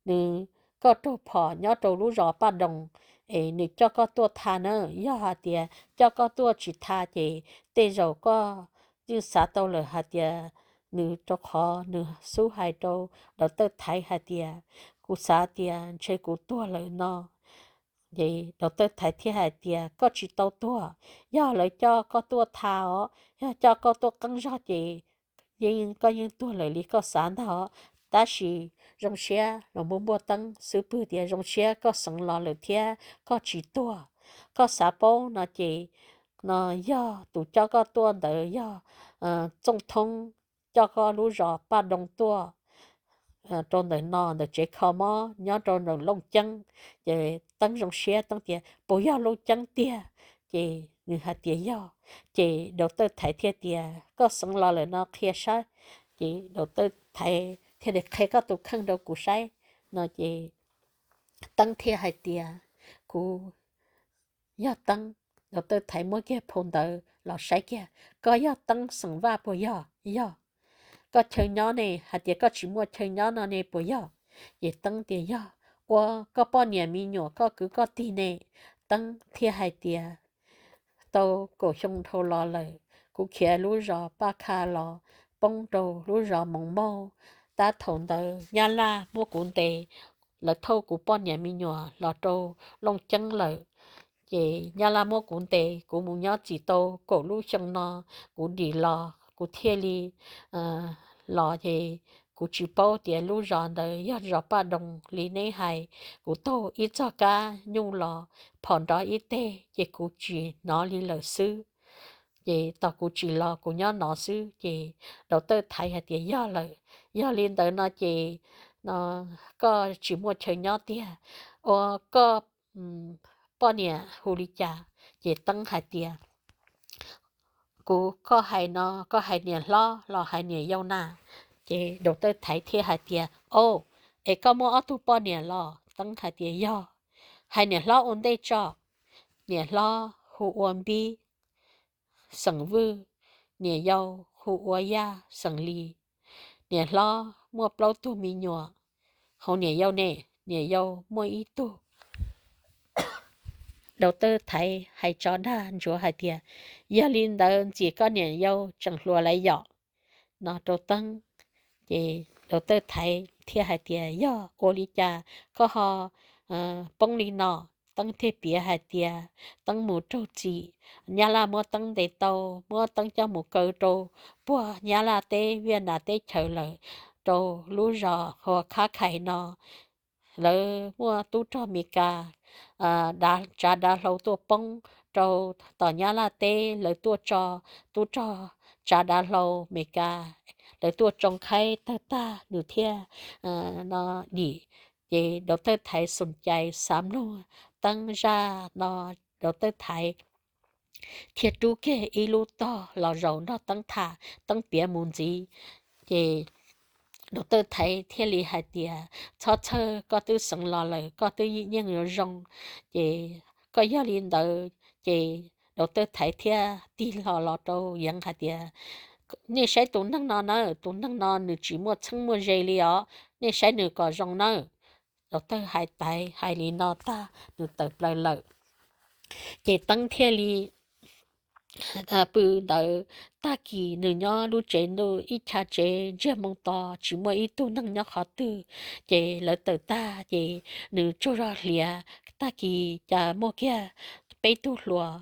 Nws, koj raug phom nyob rau lub zos Paj Doos, es nws coj koj tuaj tha na. Yog hais tias coj koj tuaj tsis tha ces tej zaum koj yeej xav tau lawm hais tias nws, rau qhov nws xub hais rau Dau Tawj Thaiv hais tias, kuv xav tias ntshe kuv tuag lawm no. Ces Dau Tawj Thaiv thiaj hais tias, koj tsis tau tuag, yog lawv coj koj tuaj tha os, yog coj koj tuaj qeeb zog ces yeej, koj yeej tuag lawm li koj xav ntag os. Tab sis zoo siab, los npuaj npuaj Teeb xub pwg tias, zoo siab koj xeev los lawm thiab koj tsis tuag. Koj xav paub no ces, no, yog tus coj koj tuaj ntawd yog Txooj Thoob, coj koj lub zos Paj Doos tuaj rau ntawm no, ntawm tsev kho mob nyob rau ntawm Looj Ceeb. Ces Teeb zoo siab, Teeb tias, puas yog Looj Ceeb tiag? Ces nws hais tias yog. Ces Dau Tawj Thaiv thiaj tias, koj xeev los lawm no qhia saib. Ces Dau Tawj Thaiv thiaj li, qhia koj tus kheej rau kuv saib no. Ces Teeb thiaj hais tias, kuv yog Teeb. Dau Tawj Thaiv muab kiag phau ntawv los saib kiag, koj yog Teeb xeem Vaj puas yog? Yog. Koj chaw nyob ne, hais tias koj tsis muaj chaw nyob no ne puas yog? Ces Teeb tias yog. Ua koj poj niam me nyuam, koj kwv koj tij ne? Teeb thiaj hais tias, tau kaum xyoo dhau los lawm, kuv khiav lub zos Paj Kha los poob rau lub zos Moos Mauj. Tab thaum ntawd Nyab Laj muab kuv ntes, lawv thauj kuv poj niam me nyuam los rau Looj Ceeb lawm. Ces Nyab Laj muab kuv ntes, kuv mus nyob tsis tau kaum lub xyoo no, kuv dim los kuv thiaj li los. Ces kuv tsis paub tias lub zos ntawd yog zos Paj Doos li neb hais. Kuv taug ib txoj kab nyuj los, phom nrov ib teg ces kuv tsis hnov li lawm xwb. Ces tos kuv tsis los kuv nyob no xwb. Ces Dau Tawj Thaiv hais tias yog lawm, yog li ntawd no ces, no, koj tsis muaj chaw nyob tiag. Ua koj poj niam hu li cas? Ces Teeb hais tias, kuv, koj hais no, koj hais niam hlob los hais niam yau na? Ces Dau Tawj Thaiv thiaj hais tias, o, es koj muaj ob tug poj niam los? Teeb hais tias yog. Hais niam hlob ua ntej tso. Niam hlob hu ua Npib, xeem Vwj. Niam yau hu ua Yaj, xeem Lis. Niam hlob muaj plaub tug me nyuam. Hauv niam yau ne? Niam yau muaj ib tug. Dau Tawj Thaiv hais tso dag ntsuav hais tias, yog li ntawd ntxim koj niam yau tseem hluas lawm yom, no rau Teeb. Ces Dau Tawj Thaiv thiaj hais tias, yog ua li cas koj ho poob li no? Teeb thiaj piav hais tias Teeb mus raug txim, Nyab Laj muab Teeb ntes tau, muab Teeb coj mus kaw rau puag Nyab Laj teb Viaj Nam teb chaws lawm, rau lub zos hu ua Khab Khais no. Lawv muaj tub rog Mes Kas tsav dav hlau tuaj poob rau tom Nyab Laj teb, lawv tuaj tso tub rog tsav dav hlau Mes Kas, lawv tuaj tsoo khaib tawg tag, nws thiaj no dim. Ces Dau Tawj Thaiv xoom cai xav mloog Teeb zaj no, Dau Tawj Thaiv thiaj rub kiag ib lub tog los zaum nrog Teeb tham, Teeb piav mus ntxiv. Ces Dau Tawj Thaiv thiaj li hais tias, txhob txhawj, koj twb xeev los lawm, koj twb yeej yuav zoo. Ces koj yog li ntawd ces Dau Tawj Thaiv thiaj tig hlo los rau Yeev hais tias, nej saib tus neeg no nawb, tus neeg no nws tsis muaj txheeb muaj ze li os, nej saib nws kom zoo nawb. Dau Tawj Thaiv hais li no tag nws tawm plaws lawm. Ces Teeb thiaj li pw ntawd. Tag kis nws nyob lub tsev ntuj ib chav tsev ntsiag moo to, tsis muaj ib tug neeg nyob qhov twg. Ces lawv tawm tag ces nws tsaug zog hlias. Tag kis cas muaj kiag peb tug hluas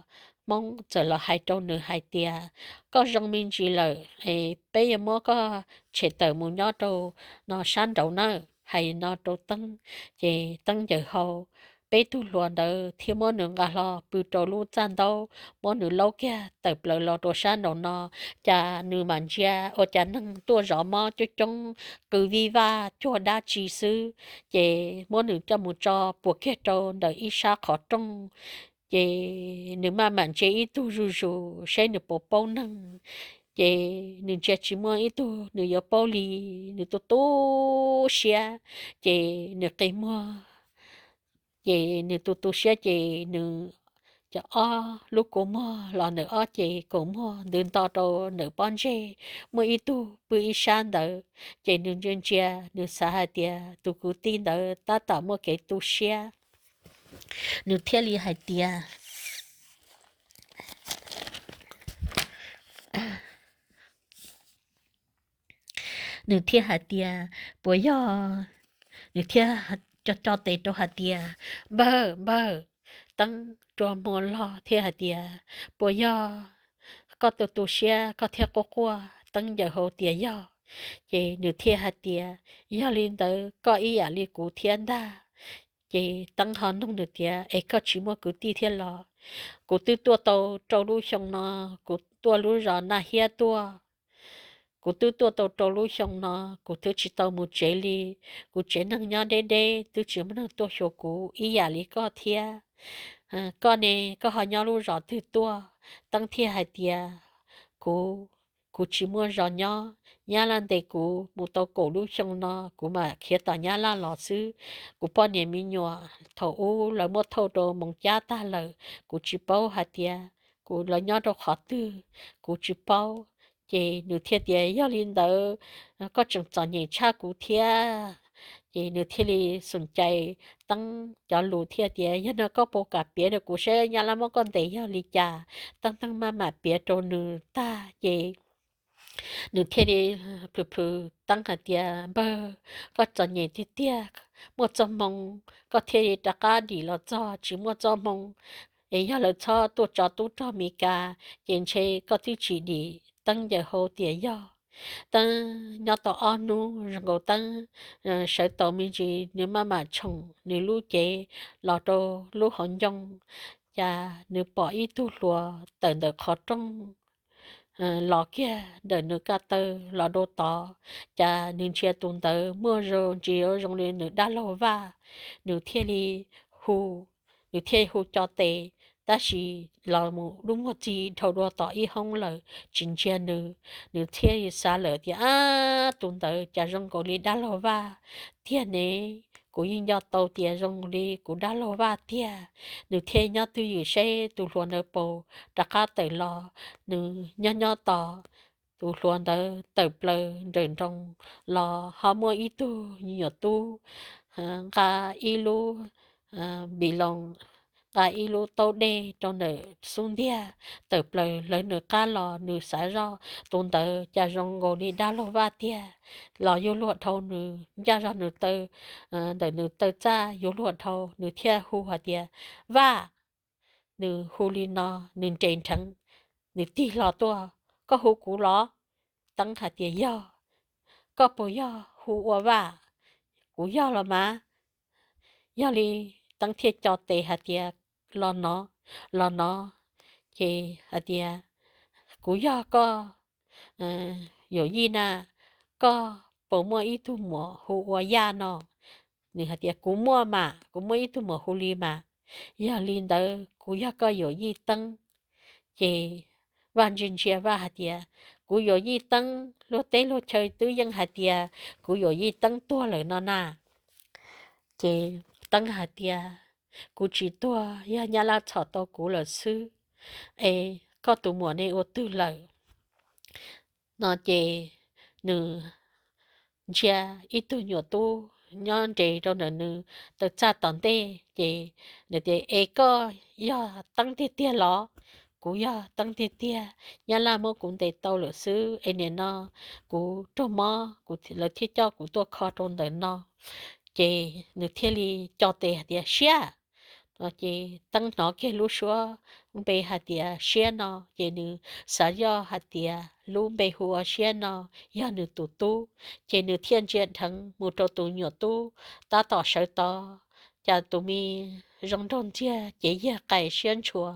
Hmoob txawm los hais rau nws hais tias, koj zoo me ntsis lawm es peb yuav muab koj tshem tawm mus nyob rau no sab nraud nawb. Hais no rau Teeb, ces Teeb ncaws hau. Peb tug hluas ntawd thiaj muab nws nqa hlo pw rau lub txaj ntaub, muab nws laub kiag tawm plaws los rau sab nraum no. Cas nws mam ntsia ua cas neeg tuaj zov mob coob coob, qw vij vaj cuag dab tsi xwb. Ces muab nws coj mus tso puag kiag rau ntawm ib sab qhov rooj. Ces nws maj mam ntsia ib tug zuj zus saib nws puas paub neeg. Ces nws ntsia tsis muaj ib tug nws yuav paub li, nws tu tu siab, ces nws qi muag. Ces nws tu tu siab ces nws cov ob lub kua muag los ntawm ob ces kaum muag ntws nto rau ntawm pob ntseg, muaj ib tug pw ib sab ntawd. Ces nws ntsia ntsia, nws xav hais tias tus kwv tij ntawd tab tom muaj kev tu siab. Nws thiaj li hais tias, nws thiaj hais tias, puas yog, nws thiaj co co tes rau hais tias, npawg, npawg. Teeb rua muag log thiaj hais tias, puas yog koj tu tu siab koj thiaj quaj quaj? Teeb ncaws hau tias yog. Ces nws thiaj hais tias, yog li ntawd koj ib yam li kuv thiab ntag. Ces Teeb ho nug nws tias, es koj tsis muaj kwv tij thiab los? Kuv twb tuaj tau rau lub xyoo no, kuv tuaj lub zos Naj Hiab tuaj. Kuv twb tuaj tau rau lub xyoo no, kuv twb tsis tau mus tsev li. Kuv tsev neeg nyob deb deb, twb tsis muaj neeg tuaj xyuas kuv ib yam li koj thiab. Koj ne, koj ho nyob lub zos twg tuaj? Teeb thiaj hais tias, kuv, kuv tsis muaj zos nyob. Nyab Laj ntes kuv mus tau kaum lub xyoo no, kuv mam khiav tom Nyab Laj los xwb. Kuv poj niam me nyuam thaum ub lawv muab thauj rau Moos Cab tag lawm, kuv tsis paub hais tias kuv, lawv nyob rau qhov twg, kuv tsis paub. Ces nws thiaj tias, yog li ntawd koj tseem txom nyem tshaj kuv thiab. Ces nws thiaj li xum cais Teeb cov lus thiaj tias, yog no koj puas kam piav rau kuv saib Nyab Laj muab koj ntes yog li cas? Teeb Teeb maj mam piav rau nws tag ces nws thiaj li plhws plhws Teeb hais tias, npawg, koj txom nyem tiag tiag, muaj txoj hmoo koj thiaj li rov qab dim los txog, tsis muaj txoj hmoo es yog lawv txhob tuaj tso tub rog Mes Kas ces ntshe koj twb tsis dim. Teeb ncaws hau tias yog. Teeb nyob tau ob hnub zoo nkaus Teeb sawv tau me ntsis, nws maj mam tshoom nws lub cev los rau lub hauv ncoo, cas nws pom ib tug hluas tawm ntawm qhov rooj los kiag ntawm nws ko taw los dua tod. Cas nws ntsia tus ntawd muaj zoo ntsis zoo li nws dab laug Vaj, nws thiaj li hu, nws thiaj hu co tes, tab sis los mus lub muag txi dhau dua tom ib hoob lawm tsis ntsia nws. Nws thiaj li xav lawm tias, ab, tus ntawd cas zoo nkaus li dab laug Vaj tiag ne, kuv yeej nco tau tias zoo li kuv dab laug Vaj tiag. Nws thiaj nyob twj ywm seb tus hluas ntawd puas rov qab tawm los. Nws nyob nyob tos tus hluas ntawd tawm plaws nrawm nroos los ho muaj ib tug me nyuam tub nqa ib lub npis loos nqa ib lub taub dej rau ntawm xub ntiag tawm plaws lawv nws qab los, nws xav zoj tus ntawd cas zoo nkaus li dab laug Vaj tiag los yuav luag dhau nws, ncaj zog nws taw, ntawm nws taw txaj yuav luag dhau, nws thiaj hu hais tias, Vaj! Nws hu li no, nws nres nrheev, nws tig hlo tuaj, Koj hu kuv los? Teeb hais tias, Yog. Koj puas yog hu ua Vaj? Kuv yog los mas. Yog li Teeb thiaj co tes hais tias, Los no, los no. Ces hais tias, Kuv yog koj yawm yij na, koj puas muaj ib tug muam hu ua Yaj no? Nws hais tias, Kuv muaj mas, kuv muaj ib tug muam hu li mas. Yog li ntawd kuv yog koj yawm yij Teeb. Ces Vaj ntsia ntsia Vaj hais tias, Kuv yawm yij Teeb, luag teb luag chaw twb yeej hais tias kuv yawm yij Teeb tuag lawm no na. Ces Teeb hais tias, Kuv tsis tuag, yog Nyab Laj txhom tau kuv lawm xwb. Es koj tus muam ne ua twg lawm? No ces nws ntsia ib tug nyuam tub nyob nres rau ntawm nws taw txaj tom ntej, ces nws tias, Es koj yog Teeb tiag tiag los? Kuv yog Teeb tiag tiag, Nyab Laj muab kuv ntes tau lawm xwb es nim no kuv raug mob, lawv thiaj coj kuv tuaj kho rau ntawm no. Ces nws thiaj li co tes hais tias, Siab! No ces Teeb hnov kiag lub suab npe hais tias Siab no, ces nws xav zoj hais tias lub npe hu ua Siab no yog nws tus tub, ces nws thiaj ntsia dheev mus rau tus nyuam tub tab tom sawv tod, cas tus me zoo nraug ntxiag cev yag qais siab ntshua,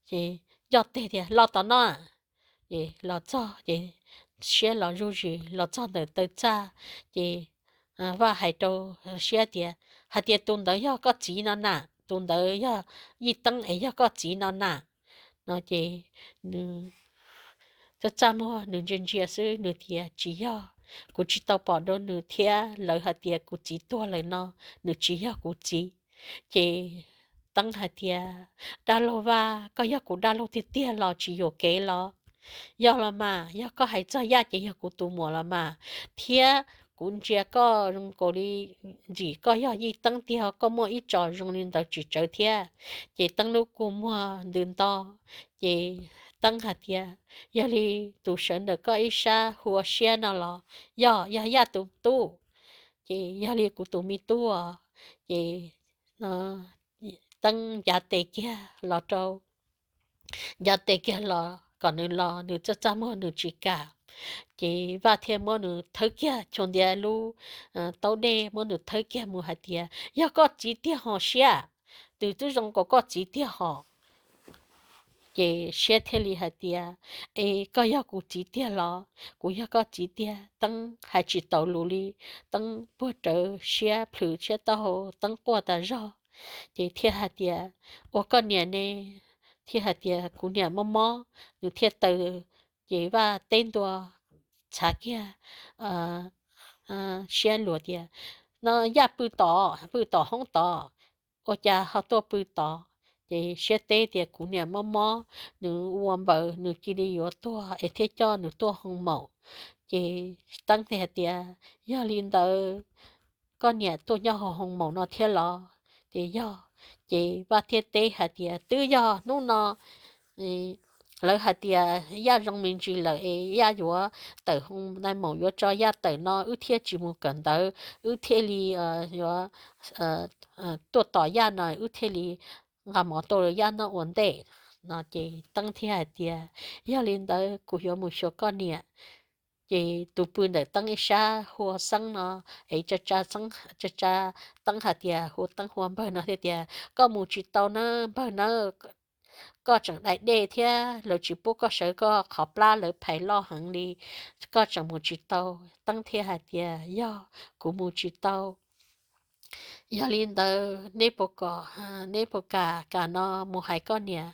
ces nco teg tias, Los tom no! Ces los txog ces Siab los zuj zus los txog ntawm taw txaj, ces Vaj hais rau Siab tias, Hais tias tus ntawd yog koj txiv no na, tus ntawd yog Yij Teeb es yog koj txiv no na. No ces nws txaj txaj muag nws ntsia ntsia xwb, nws tias, Tsis yog, kuv tsis tau pom dua nws thiab lawv hais tias kuv txiv tuag lawm no, nws tsis yog kuv txiv. Ces Teeb hais tias, Dab laug Vaj, koj yog kuv dab laug tiag tiag los tsis yuam kev los? Yog los mas, yog koj hais txog Yaj ces yog kuv tus muam los mas, thiab kuv ntsia koj zoo nkaus li ntxim koj yog Yij Teeb tiag, koj muaj ib tso zoo li ntawd tsis tsawv thiab. Ces Teeb lub kua muag ntws nto, ces Teeb hais tias, Yog li tus sawv ntawm koj ib sab hu ua Siab no los? Yog, yog Yaj tus tub. Ces yog li kuv tus me tub os. Ces Teeb ncav tes kiag los rau, ncav tes kiag los kom nws los, nws txaj txaj muag nws tsis kam. Ces Vaj thiaj muab nws thawb kiag, chua ntiav lub taub dej muab nws thawb kiag mus hais tias, Yog koj txiv tiag hos Siab, twb twb zoo nkaus koj txiv tiag hos. Ces Siab thiaj li hais tias, Es koj yog kuv txiv tiag los? Kuv yog koj txiv tiag. Teeb hais tsis taus lus li, Teeb puag rawv Siab plhws Siab taub hau, Teeb quaj tas zog. Ces thiaj hais tias, Ua koj niam ne? Thiaj hais tias, Kuv niam mob mob. Nws thiaj taw, ces Vaj teb ntua txhav kiag Siab luag tias, No Yaj pw tom, pw tom hoob tod. Ua cas ho tuaj pw tod? Ces Siab teb tias, Kuv niam mob mob, nws ua npaws, nws cia li yuav tuag es thiaj coj nws tuaj hoo maum. Ces Teeb thiaj hais tias, Yog li ntawd koj niam tuaj nyob hauv hoo maum no thiab los? Ces yog. Ces Vaj thiaj teb hais tias, Twb yog hnub no lawv hais tias Yaj zoo me ntsis lawm es Yaj yuav tawm hoo nai maum, yuav tso Yaj tawm no, wb thiaj tsis mus kawm ntawv, wb thiaj li yuav tuaj tom Yaj no, wb thiaj li nqa mov tuaj rau Yaj noj ua ntej. No ces Teeb thiaj hais tias, Yog li ntawd kuv yuav mus xyuas koj niam. Ces tus pw ntawm Teeb ib sab hu ua Xeeb no, es tsa tsa Teeb hais tias, hu Teeb hu ua npawg no thiaj tias, Koj mus tsis tau nawb npawg nawb, koj tseem dai dej thiab lawv tsis pub koj sawv koj qhov plab lawv phais loj heev li, koj tseem mus tsis tau. Teeb thiaj hais tias, Yog, kuv mus tsis tau. Yog li ntawd neb puas kom, neb puas kam, kam no mus hais koj niam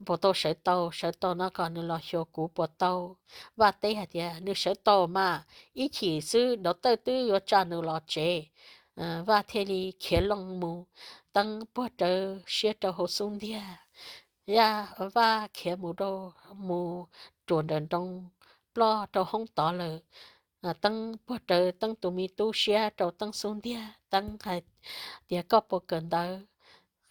puas tau sawv tau, sawv tau no kom nws los xyuas kuv puas tau? Vaj teb hais tias, Nws sawv tau mas, ib chim xwb Dov Tawj twb yuav tsa nws los tsev. Vaj thiaj li khiav loo mus, Teeb puag rawv Siab rau hauv xub ntiag, Yaj, Vaj khiav mus rau, mus ruam nrawm nroos ploj rau hoob tod lawm. Teeb puag rawv Teeb tus me tub Siab rau Teeb xub ntiag, Teeb hais tias, Koj puas kawm ntawv?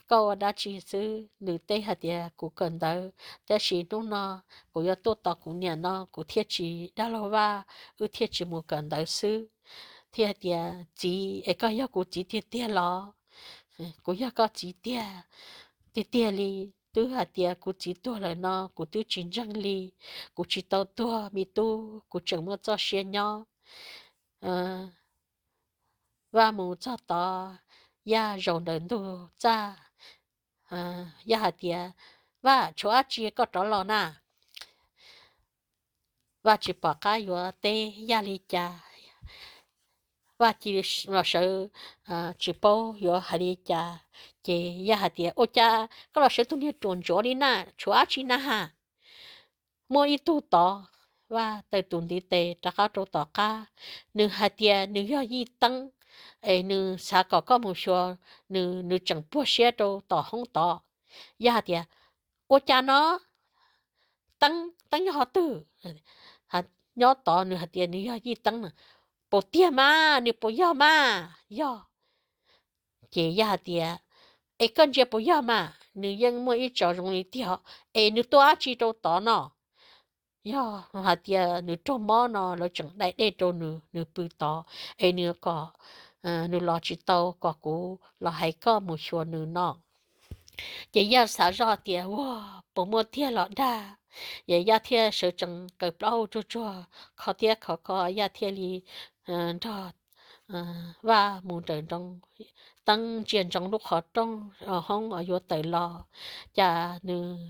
koj ua dab tsi xwb? Nws teb hais tias, Kuv kawm ntawv, tab sis hnub no kuv yuav tuaj tos kuv niam no kuv thiaj tsis, dab laug Vaj, wb thiaj tsis mus kawm ntawv xwb. Thiaj hais tias, Txiv, es koj yog kuv txiv tiag tiag los? Kuv yog koj txiv tiag, tiag tiag li. Twb hais tias kuv txiv tuag lawm no kuv twb tsis ntseeg li. Kuv tsis tau tuag me tub, kuv tseem muaj txoj sia nyob. Vaj mus txog tod, Yaj zaum ntawm ntug txaj. Yaj hais tias, Vaj, tshuav dab tsi koj rov los na? Vaj tsis pom qab yuav teb Yaj li cas. Vaj cia li los sawv, tsis paub yuav hais li cas. Ces Yaj hais tias, Ua cas koj los sawv tus niag ruam ntsuav li na, tshuav dab tsi na has? Muaj ib tug tod. Vaj taws tus ntiv tes rov qab rau tom qab. Nws hais tias nws yog Yij Teeb, es nws xav kom koj mus xyuas nws, nws tseem puag siab rau tom hoob tod. Yaj hais tias, Ua cas no? Teeb, Teeb nyob qhov twg? Nyob tod. Nws hais tias nws yog Yij Teeb na. Puas tiag mas? Nws puas yog mas? Yog. Ces Yaj hais tias, Es koj ntsia puas yog mas? Nws yeej muaj ib tso zoo li tiag, es nws tuaj dab tsi rau tod no? Yog hais tias nws raug mob no lawv tseem dai dej rau nws, nws pw tod, es nws kom, nws los tsis tau, kom kuv los hais koj mus xyuas nws no. Ces Yaj xav zoj tias, Ua, puas muaj tiag los dag? Ces Yaj thiaj sawv tsees kaw plaub hau tsuag tsuag, kho thiab kho kho, Yaj thiaj li nrog Vaj mus nrawm nroos. Teeb ntsia ntsoov lub qhov rooj hoob yuav tawm los, cas nws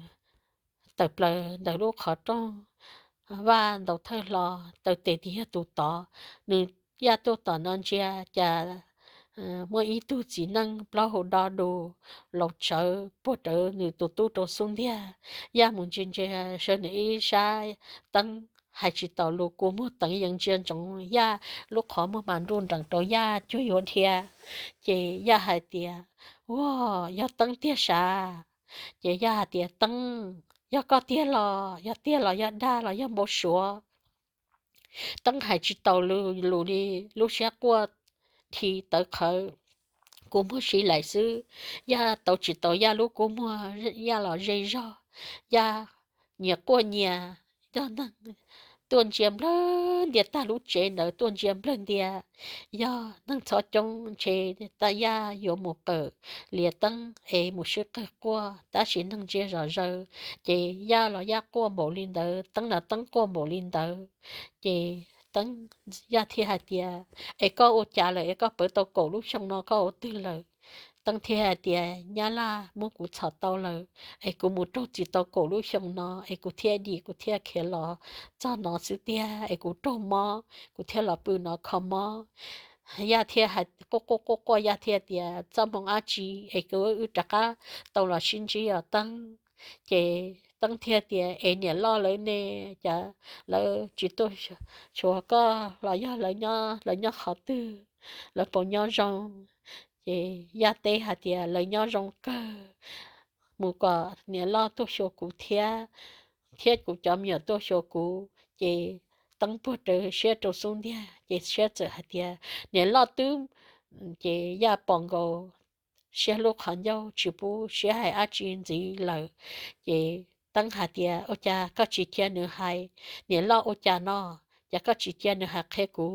tawm plaws ntawm lub qhov rooj. Vaj ntaus thawj hlo, taw tes tias yog tus tod. Nws, Yaj tuaj tom no ntsia, cas muaj ib tug txiv neej plaub hau do dus, laus tsawv puag rawv nws tus tub rau xub ntiag. Yaj mus ntsia ntsia sawv nws ib sab, Teeb hais tsis taus lus, kua muag teev yees ntsia ntsoov Yaj lub qhov muag mas nruj nreem rau Yaj cuag yuav dhia. Ces Yaj hais tias, Ua, yog Teeb tiag sav? Ces Yaj hais tias, Teeb, yog koj tiag los? Yog tiag los yog dag los yog npau suav? Teeb hais tsis taus lus li, lub siab quaj nthi tawv qhawv, kua muag sib laim xwb. Yaj tau tsis tau Yaj lub kua muag, Yaj los ze zog. Yaj nyias quaj nyias, yog neeg tuaj ntsia nplawg ntias tag lub tsev ntawd, tuaj ntsia nplawg ntias. Yog neeg txhob coob ntshe, tab Yaj yuav mus qawm lias Teeb es mus sib qawg quaj, tab sis neeg ntsia zom zaws, ces Yaj los Yaj quaj npaum li ntawd, Teeb los Teeb quaj npaum li ntawd. Ces Teeb, Yaj thiaj hais tias, Es koj ua cas lawm es koj pawv tau kaum lub xyoo no koj ua twg lawm? Teeb thiaj hais tias, Nyab laj muab kuv txhom tau lawm, es kuv mus raug txim tau kaum lub xyoo no, es kuv thiaj dim, kuv thiaj khiav los txog no xwb tiag, es kuv raug mob, kuv thiaj los pw no kho mob. Yaj thiaj hais, quaj quaj quaj quaj, Yaj thiaj tias, Txoj hmoo dab tsi es kuv wb rov qab tau los sib ntsib os Teeb? Ces Teeb thiaj tias, Es niam loj lawv ne, cas lawv tsis tuaj xyuas koj los yog lawv nyob qhov twg, lawv puas nyob zoo? Ces Yaj teb hais tias, Lawv nyob zoo kawg, mus kom niam loj tuaj xyuas kuv thiab, thiab kuv cov me nyuam tuaj xyuas kuv. Ces Teeb puag rawv siab rau xub ntiag, ces siab txawm hais tias, Niam loj twb... Ces Yaj pom nkaus siab lub qhov ncauj, tsis pub siab hais dab tsi ntxiv lawm. Ces Teeb hais tias, Ua cas koj tsis cia nws hais? Niam loj ua cas no, cas koj tsis cia nws hais qhia kuv?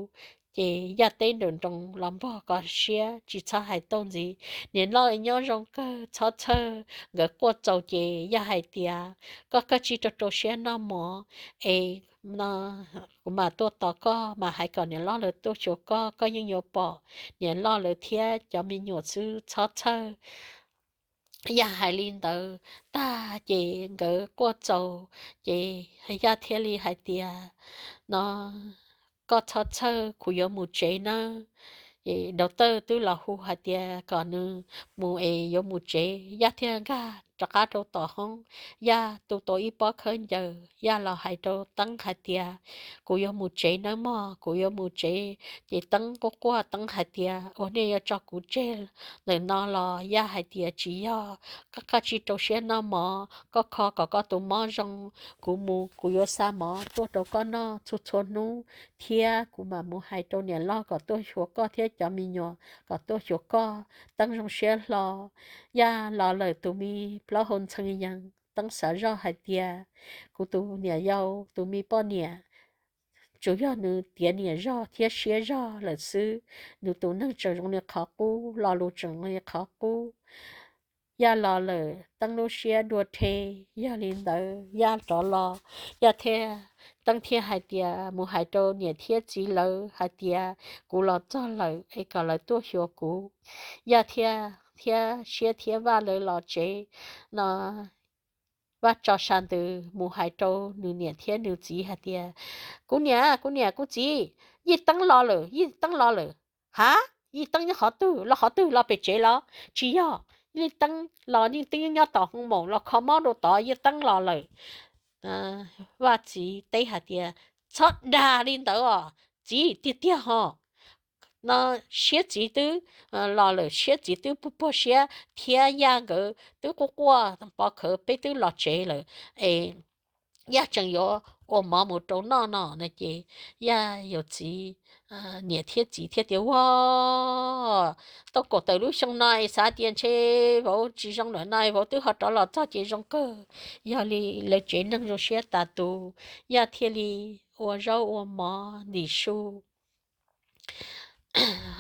Ces Yaj teb nrawm nroos los npog kom siab tsis txhob hais tau ntxiv. Niam loj nyob zoo kawg, txhob txhawj. Nkawd quaj txaus ces Yaj hais tias, Koj, koj tsis rau rau siab noj mov es no, kuv mam tuaj tos koj, mam hais kom niam loj lawv tuaj xyuas koj, koj yeej yuav pom niam loj lawv thiab cov me nyuam xwb, txhob txhawj. Yaj hais li ntawd tag ces nkawd quaj txaus, ces Yaj thiaj li hais tias, No, koj txhob txhawj, kuv yuav mus tsev nawb. Ces Daus Tawj twb los hu hais tias kom nws mus es yuav mus tsev, Yaj thiaj nkag rov qab rau tom hoob. Yaj tu tau ib pob khaub ncaws, Yaj los hais rau Teeb hais tias, Kuv yuav mus tsev nawb mog, kuv yuav mus tsev. Ces Teeb quaj quaj, Teeb hais tias, Ua nej yuav tso kuv tseg ntawm no los? Yaj hais tias, Tsis yog, koj kav tsij rau siab noj mov, koj kho kom koj tus mob zoo, kuv mus kuv yuav xa mov tuaj rau koj noj txhua txhua hnub, thiab kuv mam mus hais rau niam loj kom tuaj xyuas koj thiab cov me nyuam kom tuaj xyuas koj. Teeb zoo siab hlo. Yaj los lawm, tus me plaub hau ntxhee yees, Teeb xav zoj hais tias, Kuv tus niam yau, tus me poj niam, tsuas yog nws tiav niam zog thiab siab zog lawm xwb. Nws tus neeg tseem zoo li qhov qub, lo lus tseem zoo li qhov qub. Yaj los lawm, Teeb lub siab dua rhe. Yog li ntawd Yaj rov los, Yaj thiab Teeb thiaj hais tias, Mus hais rau niam thiab txiv lawv hais tias kuv los txog lawm es kom lawv tuaj xyuas kuv. Yaj thiaj thiab Siab thiab Vaj lawv los tsev no, Vaj tso sa ntws mus hais rau nws niam thiab nws txiv hais tias, Kuv niam, kuv niam, kuv txiv, Yij Teeb los lawm, Yij Teeb los lawm. Ha, Yij Teeb nyob qhov twg? Los qhov twg? Los pem tsev los? Tsis yog, Yij Teeb los, Yij Teeb nyob tom hoo maum los kho mob rau tod, Yij Teeb los lawm. Vaj txiv teb hais tias, Txhob dag li ntawd os, txiv, tiag tiag ho no, Siab txiv twb los lawm, Siab txiv twb puag puag siab thiab Yaj nkawd twb quaj quaj pov khawv, peb twb los tsev lawm es Yaj tseem yuav ua mov mus rau noj no. No ces Yaj yawm txiv, niam thiab txiv thiaj tias, Ua, tau kaum tawm lub xyoo no es xav tias ntshe vauv tsis zoo lawm no, vauv twb ho rov los txog ces zoo kawg. Yog li lawv tsev neeg zoo siab tas tus, Yaj thiaj li ua zaub ua mov ntim su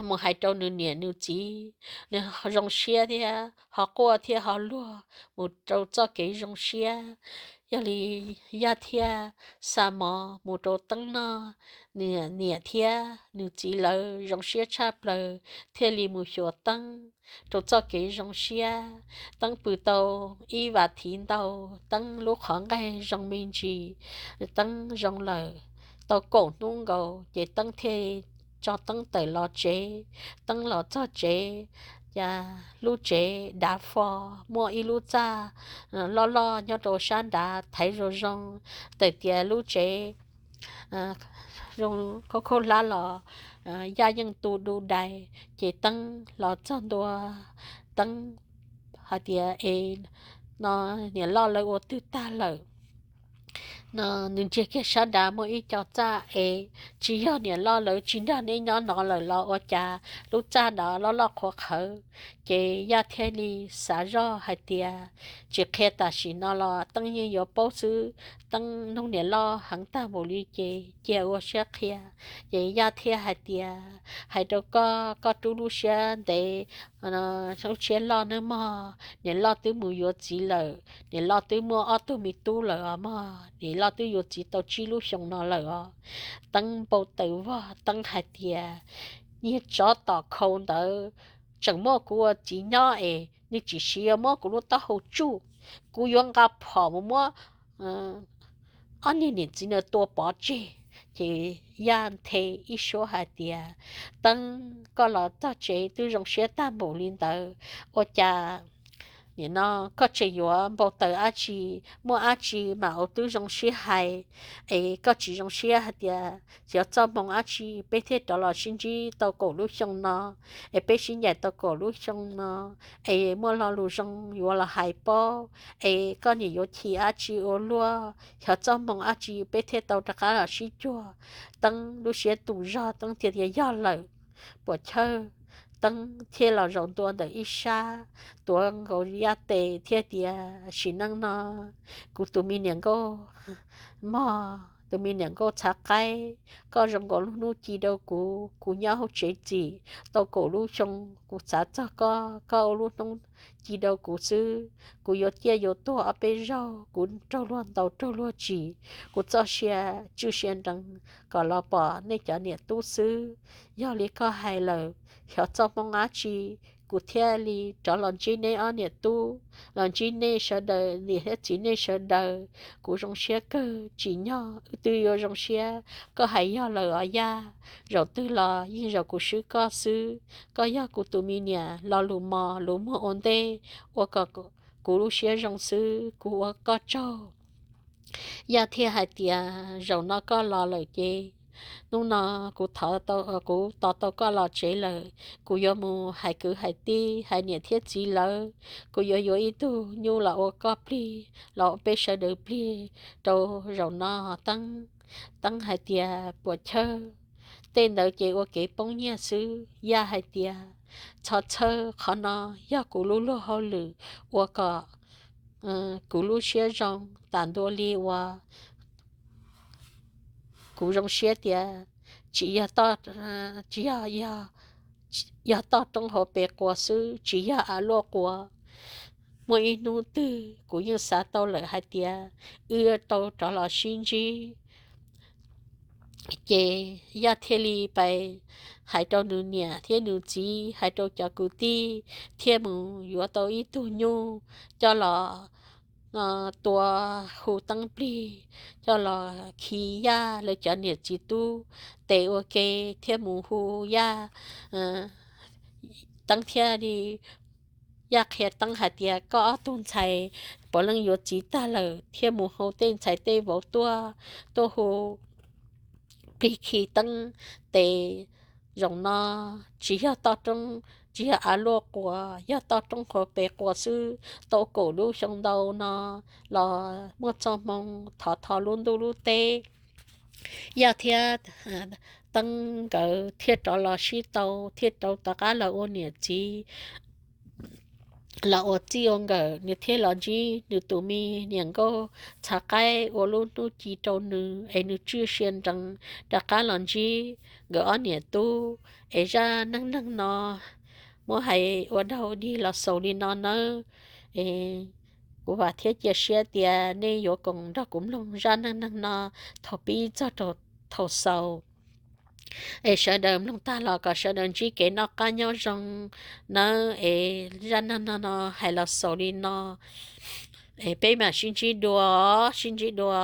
mus hais rau nws niam nws txiv, nws zoo siab thiab ho quaj thiab ho luag mus rau txoj kev zoo siab. Yog li Yaj thiaj xa mov mus rau Teeb noj, nws niam thiab nws txiv lawv zoo siab tshaj plaws thiaj li mus xyuas Teeb rau txoj kev zoo siab. Teeb pw tau ib vas thiv ntau, Teeb lub qhov nqaij zoo me ntsis, Teeb zoo lawm. Tau kaum hnub nkaus ces Teeb thiaj tso Teeb tawm los tsev. Teeb los txog tsev, cas lub tsev dav fo, muaj ib lub txaj loj loj nyob rau sab nrad thaiv zoo zoo, txawm tias lub tsev zoo khaub khaub hlab los Yaj yeej tu du dais. Ces Teeb los txog ntua, Teeb hais tias, Es no niam loj lawv ua twg tag lawm? No nws ntsia kiag sab nrad muaj ib co txaj es, Tsis yog niam loj lawv tsis nrog neb nyob no lawm los ua cas lub txaj nrad loj loj qhuav qhawv? Ces Yaj thiaj li xav zoj hais tias, Tsis qhia tam sim no los Teeb yeej yuav paub xwb. Teeb nug niam loj heev tag npaum li ces cia ua siab qhia. Ces Yaj thiaj hais tias, Hais rau koj, koj rub lub siab ntev, lub siab loj nawb mog. Niam loj twb mus yuav txiv lawm, niam loj twb muaj ob tug me tub lawm os mog, niam loj twb yuav txiv tau tsib lub xyoo no lawm os. Teeb npau taws vog, Teeb hais tias, Niag tsov tom khau ntawd tseem muab kuv ua txiv nyob es nws tsis siv yuav muab kuv lub taub hau tsuj, kuv yuav nqa phom mus muab ob niag niam txiv no tua pov tseg. Ces Yaj nthe ib suab hais tias, Teeb, koj los txog tsev twb zoo siab tag npaum li ntawd, ua cas nim no koj tseem yuav npau taws dab tsi? Muaj dab tsi mas ua twb zoo siab hais, es koj tsis zoo siab hais tias xyov txoj hmoo dab tsi peb thiaj rov los sib ntsib tau kaum lub xyoo no, es peb sib ncaim tau kaum lub xyoo no, es muaj lo lus zoo yuav los hais paub, es koj niam yuav chim dab tsi ua luaj, xyov txoj hmoo dab tsi peb thiaj tau rov qab los sib cuag. Teeb lub siab tu zog, Teeb thiaj tias, Yog lawm, puas chawj. Teeb thiaj los zaum ntua ntawm ib sab, tuav nkaus Yaj tes thiaj tias, Sim neej no kuv tus me niam nkauj mog, tus me niam nkauj txhav qaib, koj zoo nkaus lub hnub ci rau kuv. Kuv nyob hauv tsev txim tau kaum lub xyoo, kuv xav txog koj, koj ua lub hnub ci rau kuv xwb. Kuv yuav ciaj yuav tuag ob peb zaug, kuv raug luag ntaus raug luag tsim, kuv txoj sia tswj sia nrees kom los pom nej cov niam tub xwb. Yog li koj hais lawm, xyov txoj hmoo dab tsi kuv thiaj li rov los ntsib neb ob niam tub, los ntsib nej sawv daws, niam thiab txiv nej sawv daws. Kuv zoo siab kawg, tsim nyog wb twb yuav zoo siab. Koj hais yog lawm os Yaj, zaum twg los yeej zaum kuv swb koj xwb. Koj yog kuv tus me niam lo lus mos lus muag ua ntej, ua kom kuv kuv lub siab zoo xwb, kuv ua koj tsaug. Yaj thiaj hais tias, Zaum no koj los lawm ces hnub no kuv, kuv tos tau koj los tsev lawm. Kuv yuav mus hais kwv hais tij, hais niam thiab txiv lawv. Kuv yuav yuav ib tug nyuj los ua koj plig, los ua peb sawv daws plig rau zaum no. Teeb, Teeb hais tias, Puas chawj, tej ntawd ces ua kev poob nyiaj xwb. Yaj hais tias, Txhob txhawj, qhov no yog kuv lub luag hauj lwm ua kom kuv lub siab zoo. Tas ntua li uas kuv zoo siab tias tsis yog, tsis yog, yog toj roob hauv pes quas xwb, tsis yog av luaj quas. Muaj ib hnub twg kuv yeej xav tau lawm hais tias wb tau rov los sib ntsib. Ces Yaj thiaj li pais hais rau nws niam thiab nws txiv, hais rau cov kwv tij, thiaj mus yuav tau ib tug nyuj coj los tua hu Teeb plig, coj los khi Yaj lawv cov niam txiv tub tes ua ke, thiaj mus hu Yaj. Teeb thiaj li, Yaj qhia Teeb hais tias, Koj ob tug ntxhais puav leej yuav txiv tag lawm, thiaj mus hu tej ntxhais tej vauv tuaj, tuaj hu plig khi Teeb tes. Zaum no tsis yog toj roob, tsis yog av luaj quas, yog toj roob hauv pes quas xwb, tau kaum lub xyoo ntau no los muaj txoj hmoo thov tho lub ntuj lub teb. Yaj thiab Teeb nkawd thiaj rov los sib tau, thiaj rov rov qab los ua niam txiv, los ua txij ua nkawm. Nws thiaj los ntsib nws tus me niam nkauj txhav qaib ua lub hnub ci rau nws es nws tswj sia nrees rov qab los ntsib nkawd ob niam tub. Es zaj neej neeg no muab hais ua dau dig los xaus li no nawb. Es kuv vam thiab cia siab tias nej yuav koom nrog kuv mloog zaj neej neeg no thaum pib txog thaum xaus. Es sawv daws mloog tag los kom sawv daws ntsib kev noj qab nyob zoo nawb. Es zaj neej neeg no hais los xaus li no, es peb mam sib ntsib dua, sib ntsib dua.